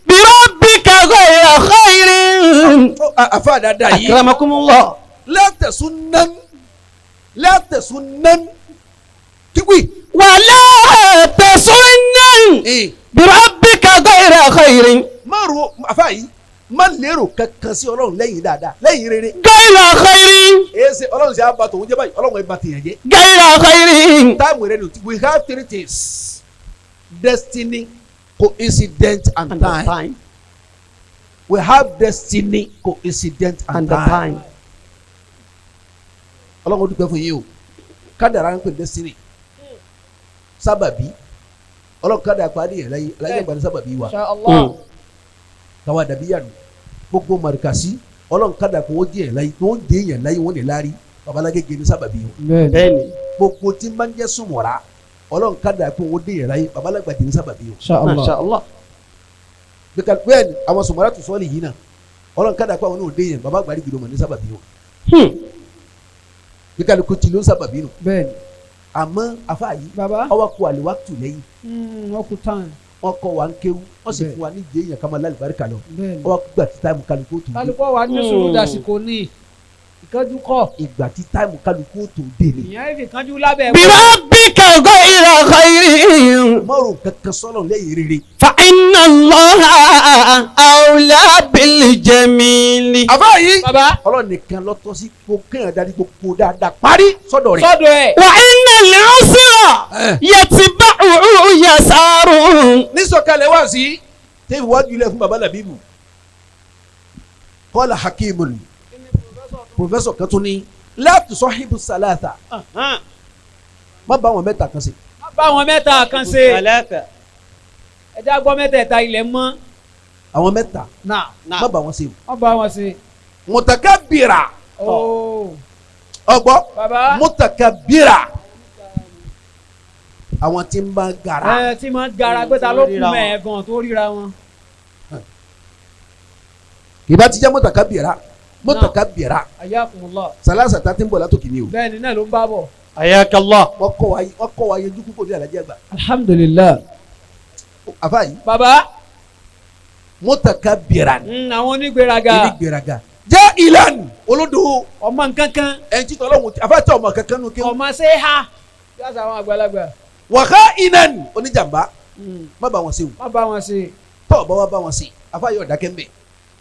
bi rabbika ghayra khairin. Àfa dáadáa yìí. Akramakumullah. La tasunnan kíwì. Wala tasunnan bi rabbika ghayra khairin. Má ro àfa yìí má lérò kankan sí ọlọ́run lẹ́yìn dáadáa lẹ́yìn rere. Ghayra khairin. Èyí ṣe ọlọ́run ṣe àbá tòun jẹ́ báyìí ọlọ́run ẹ̀ bá tèèyàn jẹ́. Ghayra khairin. Táìmù rẹ ni we have three things: destiny, coincidence and time. We have destiny, coincidence and time. Ọlọ́run ó dúpẹ́ fún yín o kádàrá ń pè destiny sábàbí ọlọ́run kádàrá parí ẹ̀ láyé láyé ìgbà ní sábàbí wa. Káwa dàbí yàrá gbogbo marikasi Ọlọ́run kádà kó wọ́n jẹ́ láyé wọ́n dé yẹn láyé wọ́n lè lárí babalágége ní sábàbí wọn. Bẹ́ẹ̀ni. Gbogbo tí ń bá ń jẹ́ sùnmọ̀ra Ọlọ́run kádà kó wọ́n dé yẹn láyé babalágbàdì ní sábàbí wọn. Masha Allah. Bẹ́ẹ̀ni àwọn sùnmọ̀ra tó sọ́ọ̀lì yìí náà Ọlọ́run kádà kó àwọn náà dé yẹn babalágbàdì gbìdọ̀mọ̀ ní sábàbí wọn. Bí kálukú ti ló ń sábàbí nù. Bẹ́ẹ̀ni. Àmọ́ afa yìí Baba. ọwọ́ kó àlùwàtú lẹ́yìn. Wọ́n kú tán. Wọ́n kọ́ wa ń kéwú wọ́n sì fún wa ní jẹ́ yẹn kama lálùbáríkà lọ. Bẹ́ẹ̀ni. Ọwọ́ gbà tí táìmù kálukú tó dé. Kálukú wa ní sùúrù dàsìkò ní ìkánjú kọ́. Ìgbà tí táìmù kálukú tó dé ni. Ìyẹn fi kánjú lábẹ́. Birabbika ghayra khairin. Mọ̀rọ̀ kankan sọ́lọ̀ lẹ́yìn rere. Fa inna Allaha awla bil jamili. Àbá yìí. Baba. Ọlọ́run nìkan ló tọ́ sí kó kéèyàn darí gbogbo dáadáa parí sọ́dọ̀ rẹ̀. Sọ́dọ̀ ẹ̀. Wa inna al-usra yatba'uhu yasarun. Nísọ̀kalẹ̀ wá sí tẹ́lifí wájú ilé fún baba Labibu. Kọ́lá Hakimun Professor kan tún ní la tusahibu salata. Má bá wọn mẹ́ta kan ṣe. Má bá wọn mẹ́ta kan ṣe. Ẹ já gbọ́ mẹ́tẹ̀ẹ̀ta ilẹ̀ mọ́. Àwọn mẹ́ta má bá wọn ṣe. Má bá wọn ṣe. Mutakabira. Ọgbọ́ mutakabira. Àwọn tí ń bá gara. Ẹ tí máa ń gara pé ta ló kú mẹ́ẹ̀gàn tó ríra wọn. Ìbá ti jẹ́ mutakabira mutakabira. Ayakumullah. Salasa ta ti ń bọ̀ látòkè ni o. Bẹ́ẹ̀ni náà ló ń bá bọ̀. Ayakallah. Wọ́n kọ́ wa yẹjú púpọ̀ ní Alhaji Àgbà. Alhamdulillah. Afa yìí. Baba. Mutakabira. Àwọn onígbéraga. Onígbéraga. Jẹ́ ìlànà olódò. Ọmọ nkankan. Ẹ̀ ń títọ́ ọlọ́run afa tí ọmọ kankan nù kéwù. Ọmọ ṣe ha. Yàtọ̀ àwọn àgbàlagbà. Wàhá inan oníjàmbá. Má bá wọn ṣe o. Má bá wọn ṣe. Tọ́ ọ bá wa bá wọn ṣe afa yóò dákẹ́ mbẹ́.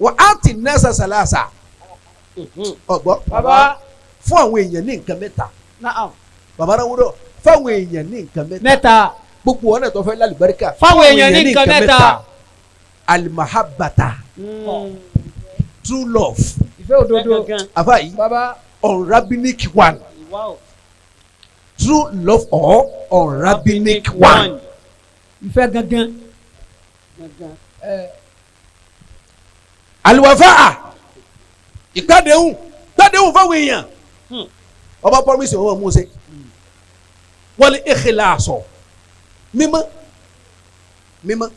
Wà á ti nẹ́sà sàlàsà. Ọgbọ́. Baba. Fún àwọn èèyàn ní nǹkan mẹ́ta. Naam. Baba náà wúlò fáwọn èèyàn ní nǹkan mẹ́ta. Mẹ́ta. Gbogbo ọ̀nà tó fẹ́ lálùbáríkà. Fáwọn èèyàn ní nǹkan mẹ́ta. Alimahabata. True love. Ìfẹ́ òdodo. Afa yìí. Baba. Unrabbinic one. True love or unrabbinic one. Ìfẹ́ gangan. Aliwafa. Ìgbàdéhùn gbàdéhùn fáwọn èèyàn. Ọba promise wọn mú un ṣe. Wal ikhlaso. Mímọ́ mímọ́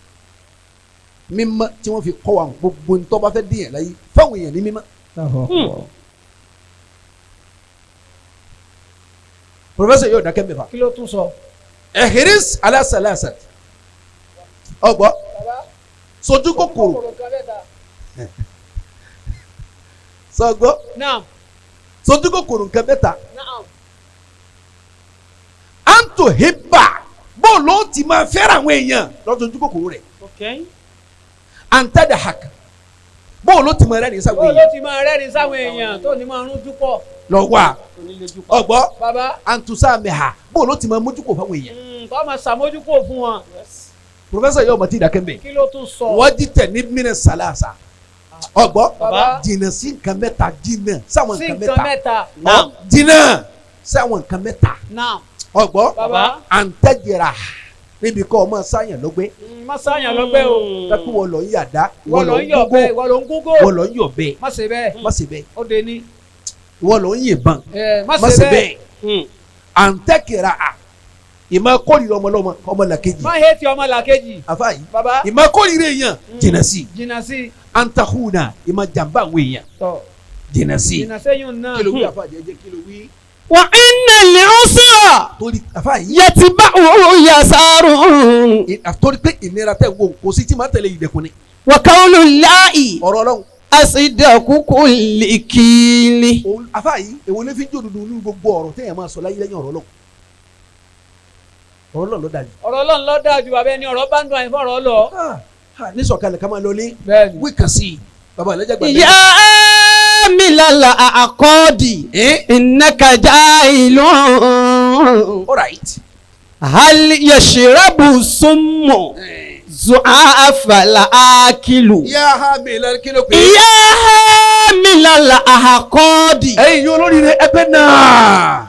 mímọ́ tí wọ́n fi kọ́ wa gbogbo ntọ́ bá fẹ́ dín yẹn láyé fáwọn èèyàn ní mímọ́. Professor yóò dákẹ́ mẹ́fà. Kí ló tún sọ? Ihris ala salasat. Ọgbọ́ sojú kòkòrò sọgbọ́ sojú kòkòrò nǹkan mẹ́ta. Anto hibba bóòlù ó ti máa fẹ́ràn àwọn èèyàn lọ́jọ́ ojú kòkòrò rẹ̀. Antadahak bóòlù ó ti máa rẹ́rìn sáwọn èèyàn. Bóòlù ó ti máa rẹ́rìn sáwọn èèyàn tó ní máa rún dúpọ̀. Lọ́wọ́ ọgbọ́ Baba. antusamiha bóòlù ó ti máa mójúkò fáwọn èèyàn. Tó máa ṣàmójúkò fún wọn. Professor yóò mọ̀ tí ìdákẹ́ mbẹ́. Kí ló tún sọ? Wọ́n jí tẹ̀ ní mínà sàlàsà. Ọgbọ́ jìnnà sí nǹkan mẹ́ta jìnnà sáwọn nǹkan mẹ́ta. Jìnnà sáwọn nǹkan mẹ́ta. Ọgbọ́ àǹtẹ̀jẹ̀rà níbi kọ́ ọmọ sáyàn lọ́gbẹ́. Má sáyàn lọ́gbẹ́ o. Kẹ́kẹ́ wọ́n lọ ń yàdá. Wọ́n lọ ń yọ̀bẹ. Wọ́n lọ ń gúngò. Wọ́n lọ ń yọ̀bẹ. Má ṣe bẹ́ẹ̀. Má ṣe bẹ́ẹ̀. Ó de ní. Wọ́n lọ ń yìnbọn. Má ṣe bẹ́ẹ̀. Àǹtẹ̀kẹ̀rà à ìmọ̀ kórìíra ọmọlọ́mọ ọmọlàkejì. Má hẹ́tì ọmọlàkejì. Àfa yìí. Baba. Ìmọ̀ kórìíra èèyàn jìnnà sí. Jìnnà sí. Àǹtakùnà ìmọ̀ jàǹbá àwọn èèyàn jìnnà sí. Jìnnà sẹ́yìn náà. Kí ló wí àfa jẹ́jẹ́ kí ló wí? Wa inna al-usra torí àfa yìí. yatba'uhu yasarun. Torí pé ìnira tẹ̀ wò kò sí tí máa tẹ̀lé ìdẹ̀kùn ni. Wa qawlu Allahi. Ọ̀rọ̀ Ọlọ́run. Asdaku kulli kili. Àfa yìí èwo ló fi ń jòdòdò ní gbogbo ọ̀rọ̀ téèyàn máa sọ láyé lẹ́yìn ọ̀rọ̀ Ọlọ́run. Ọ̀rọ̀ Ọlọ́run ló dájú. Ọ̀rọ̀ Ọlọ́run ló dájú bàbá ẹni ọ̀rọ̀ bá ń dùn àyìnfọ́ ọ̀rọ̀ lọ. Ní sọ̀kalẹ̀ ká máa lọlé. Bẹ́ẹ̀ni. Wí kàn sí i. Bàbá Alhaji Àgbà. Ya milala aqadi. Innaka jahilun. All right. Hal yashrabu summu zu'afa al-akilu. Ya hamilal kí ló pé. Ya hamilal aqadi. Ẹ̀yin yóò lórí rẹ ẹgbẹ́ náà.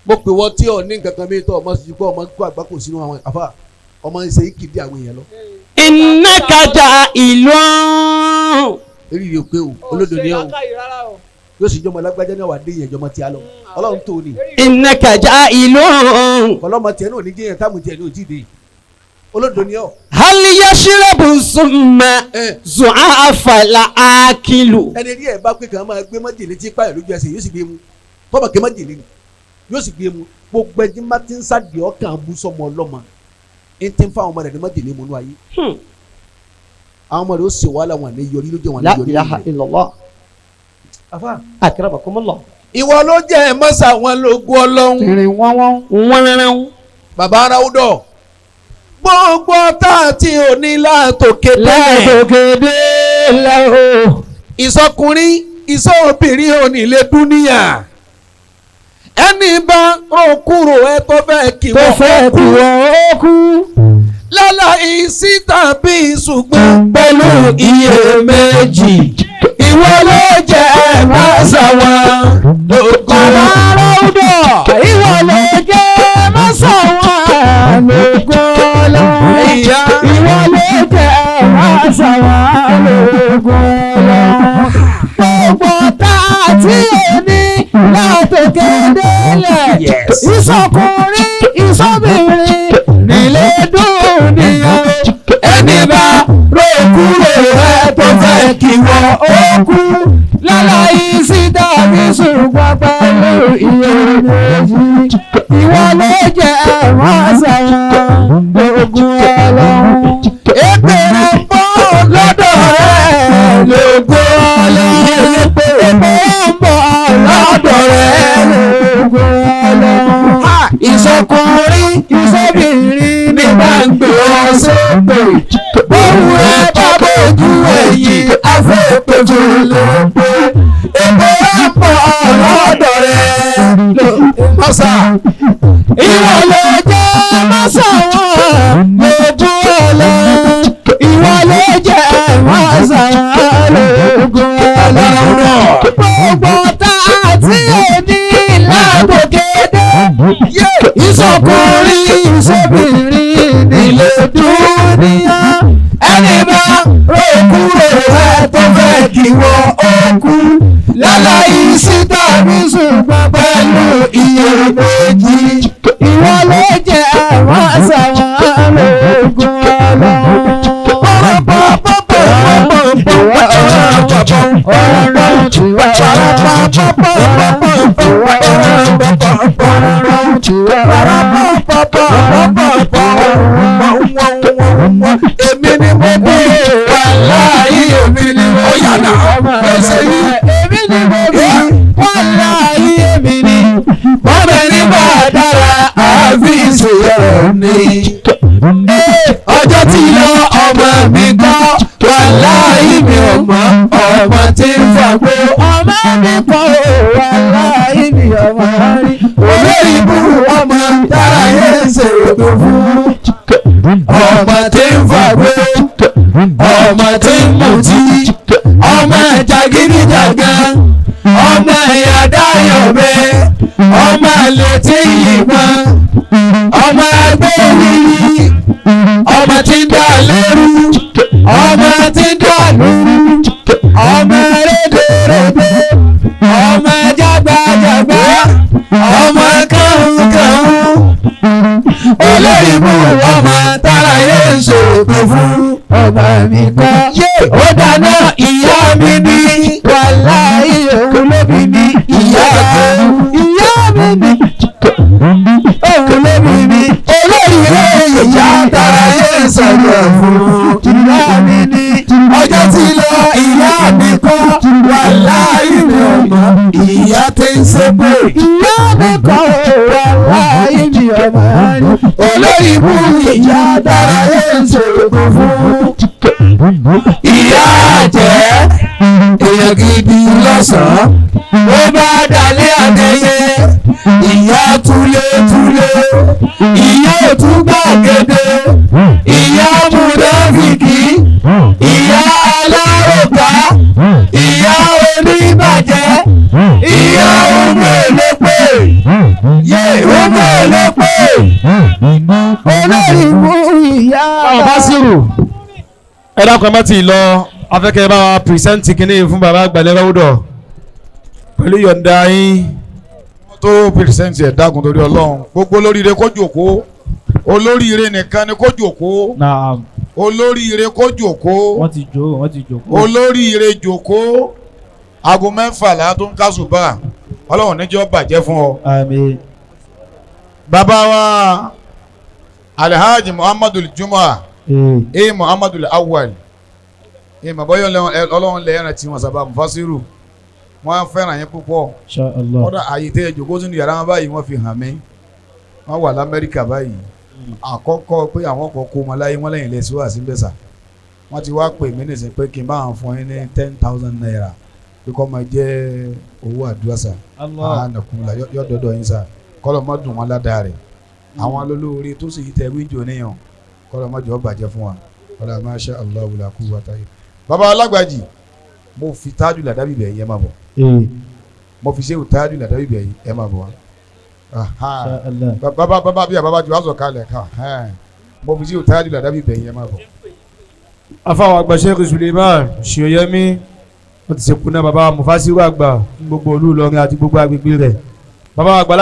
Mo pè wọ́n tí ò ní nǹkan kan mi tó ọmọ sí kó ọmọ kó àgbákò sínú àwọn àfa ọmọ ṣe é kìdí àwọn èèyàn lọ. Innaka ja'ilun. Eré yìí pé o olódò ni o yóò sì jọmọ lágbájá náà wà dé yẹn jọmọ tí a lọ Ọlọ́run tó ni. Innaka ja'ilun. Ọlọ́mọ tiẹ̀ náà ní jẹ́yàn táàmù tiẹ̀ ní òjì dé olódò ni ọ. Hal yashrabu summa zu'afa al-akilu. Ẹni rí ẹ bá pé kàn máa gbé májèlé tí pààyàn lójú ẹsẹ̀ yóò sì gbé mu tọ́mọ̀ ké májèlé ni yóò sì gbé mu gbogbo ẹni má ti ń sáde ọkàn bú sọmọ ọlọ́mọ ẹ ti ń fa àwọn ọmọ rẹ̀ ní májèlé mu nú ayé. Àwọn ọmọ rẹ̀ ó sì wàhálà wọn ní yọrí lójú wọn ní La yọrí ilaha lójú. illallah. Afa. Akramakumullah. Ìwọ ló jẹ́ mọ́sà wọn lógún Ọlọ́run. Tìrìn wọ́n wọ́n. Wọ́n. Bàbá aráwúdọ̀ gbogbo tá a ti òní látòkè délẹ̀. Látòkè délẹ̀ o. Ìsọkùnrin ìsọobìnrin òní lè dúníyà ẹni bá rò kúrò ẹ tó fẹ́ kí Tó wọ́n fẹ́ kú ó kú. lálá ìsí tàbí ṣùgbọ́n pẹ̀lú iyèméjì ìwọ ló jẹ́ mọ́sà wọn lógún. Bàbá Ráúdọ̀, ìwọ ló jẹ́ mọ́sàwọ́n lógún ọlọ́run. Ìyá. Ìwọ ló jẹ́ mọ́sàwọ́n lógún ọlọ́run. Gbogbo tá a ti ní látòkè délẹ̀. Ìsọkùnrin, ìsọbìnrin, nílé dúnìyàn. Ẹni bá rò kúrò ẹ tó fẹ́ kí wọ́n Ó kú láláì sí tàbí ṣùgbọ́n pẹ̀lú iyèméjì. Ìwọ ló jẹ́ mọ́sàwọ́n lógún ọlọ́run. Èpè rẹ̀ ń bọ̀ lọ́dọ̀ rẹ̀ lógún ọlọ́run. Èpè ń bọ̀ lọ́dọ̀ rẹ̀ lógún ọlọ́run. Ìsọkùnrin Ìsọbìnrin ní bá ń gbé ọ sópè. Bóun ẹ bá bójú ẹ̀yìn afẹ́pẹ́jù ló pé. Èpè rẹ̀ ń bọ̀ lọ́dọ̀ rẹ̀ mọ́sà. Ìwọ ló jẹ́ mọ́sàwọ́n lógún ọlọ́run. Ìwọ ló jẹ́ mọ́sàwọ́n lógún ọlọ́run. Gbogbo tá a ti ní látòkè dé. Ìsọkùnrin ìsọbìnrin nílé dúníyà. Ẹni bá rò kúrò ẹ tó fẹ́ kí wọ́n ó kú. Láláì sí tàbí Ṣùgbọ́n pẹ̀lú iyèméjì. Ìwọ ló jẹ́ mọ́sàwọ́n lógún ọlọ́run. Èmi ni mo bí wàláhì èmi ni mo yàrá ẹsẹ̀ yìí. Èmi ni mo bí wàláhì èmi ni. Bọ́bẹ̀ ní bá a dára àfi ìṣòro ni. Ọjọ́ tí lọ ọmọ mi kọ́ wàláhì mi ò mọ̀ ọmọ tí ń fagbó. Ọmọ mi kọ́ ò wàláhì mi ọmọ rí. Olórí ibú ọmọ tára yẹn ń ṣèrògbò fún. Ọmọ tí ń fagbó, ọmọ tí ń mutí, ọmọ jàgídíjàgan, ọmọ ìyàdáyọ̀bẹ, ọmọ létí yìnbọn, ọmọ ẹgbẹ́ yìí, ọmọ tí ń dà lẹ́rú, ọmọ tí ń dà lóru, ọmọ rédèrèdè, ọmọ jágbajàgba, ọmọ kànúkànú, olórí mú ọmọ tára yẹn ń ṣòro fún. Ọmọ mi kọ́ Ó dáná ìyá mi ní wàláhì òun ló bí mi. Ìyá mi. Ìyá mi ni òun ló bí mi. Olórí rẹ̀ ìyá tára yẹn ń sọ̀rọ̀ fún. Ìyá mi ni Ọjọ́ tí lọ ìyá mi kọ́ wàláhì mi ò mọ̀ ìyá tí ń ṣépè. Ìyá mi kọ́ wàláhì mi ọmọ rí. Olórí bú ìyá tára yẹn ń sọ̀rọ̀ fún. Ìyá jẹ́ èèyàn gidi lọ́sàn-án ó bá dalẹ̀ àdéyé ìyá túlétúlé ìyá òtún gbàgede ìyá múnáfìkì ìyá aláròká ìyá oníbàjẹ́ ìyá ọmọ èlépè yé ọmọ èlépè. Olórí bú ìyá. Bàbá Sírù. Ẹ dákun, ẹ má ti lọ, afẹ́kẹ́ bá wa present kínní fún bàbá àgbàlẹ̀ lọ́wọ́dọ̀ pẹ̀lú yọ̀ǹda yín. Tó present ẹ̀, dákun, torí Ọlọ́run, gbogbo olóríire kó jòkó, olóríire nìkan ni kó jòkó. Naam. Olóríire kó jòkó. Wọ́n ti jó, wọ́n ti jòkó. Olóríire jòkó, aago 6 là tó ń kásùbà, Ọlọ́run níjọ́ bàjẹ́ fún ọ. Àmín. Bàbá wa Alhaji Muhammadu Juma e Muhammadu Awwal e màbọ́yọ̀, Ọlọ́run lẹ́yìn tí wọ́n sábà Mufasiru, wọ́n fẹ́ràn yín púpọ̀. Insha Allah. Kódà àyè tẹ́ ẹ jòkó sínú yàrá wọn báyìí, wọ́n fi hàn mí, wọ́n wà l'Amẹ́ríkà báyìí. Àkọ́kọ́ pé àwọn kan kó wọn láyé wọn lẹ́yìn lẹ́sìn wá sí bẹ́sà, wọ́n ti wá pè mí nìsín pé kí n bá wọn fún yín ní ₦10,000 pé kó máa jẹ́ owó àdúrà sà. Ànàkùnlá yọ dọ́dọ̀ yín sà, kọ́lọ́ mọ́ dùn wọn ládàá rẹ̀, àwọn olólórí tó sì tẹ wíńdò níyàn, kọ́lọ́ mọ́ jọ bàjẹ́ fún wa, kọ́lọ́ masha Allah la quwwata. Bàbá alágbàjì, mo fi tájù làdábì bẹ̀ yẹn, máa bọ̀. Mo fi sẹ́wù tájù làdábì bẹ̀ yẹn, ẹ máa bọ̀ wá. Bàbá, bàbá bíi bàbá ju aṣọ kalẹ̀ kan, mo fi sẹ́wù tájù làdábì bẹ̀ yẹn, máa bọ̀. Afáwọn àgbà Sheikh Suleiman Ṣòyẹmí, wọ́n ti ṣekú náà, bàbá Mufasiru àgbà fún gbogbo olú Ìlọrin àti gbogbo agbègbè rẹ̀, bàbá àgbàlagbà.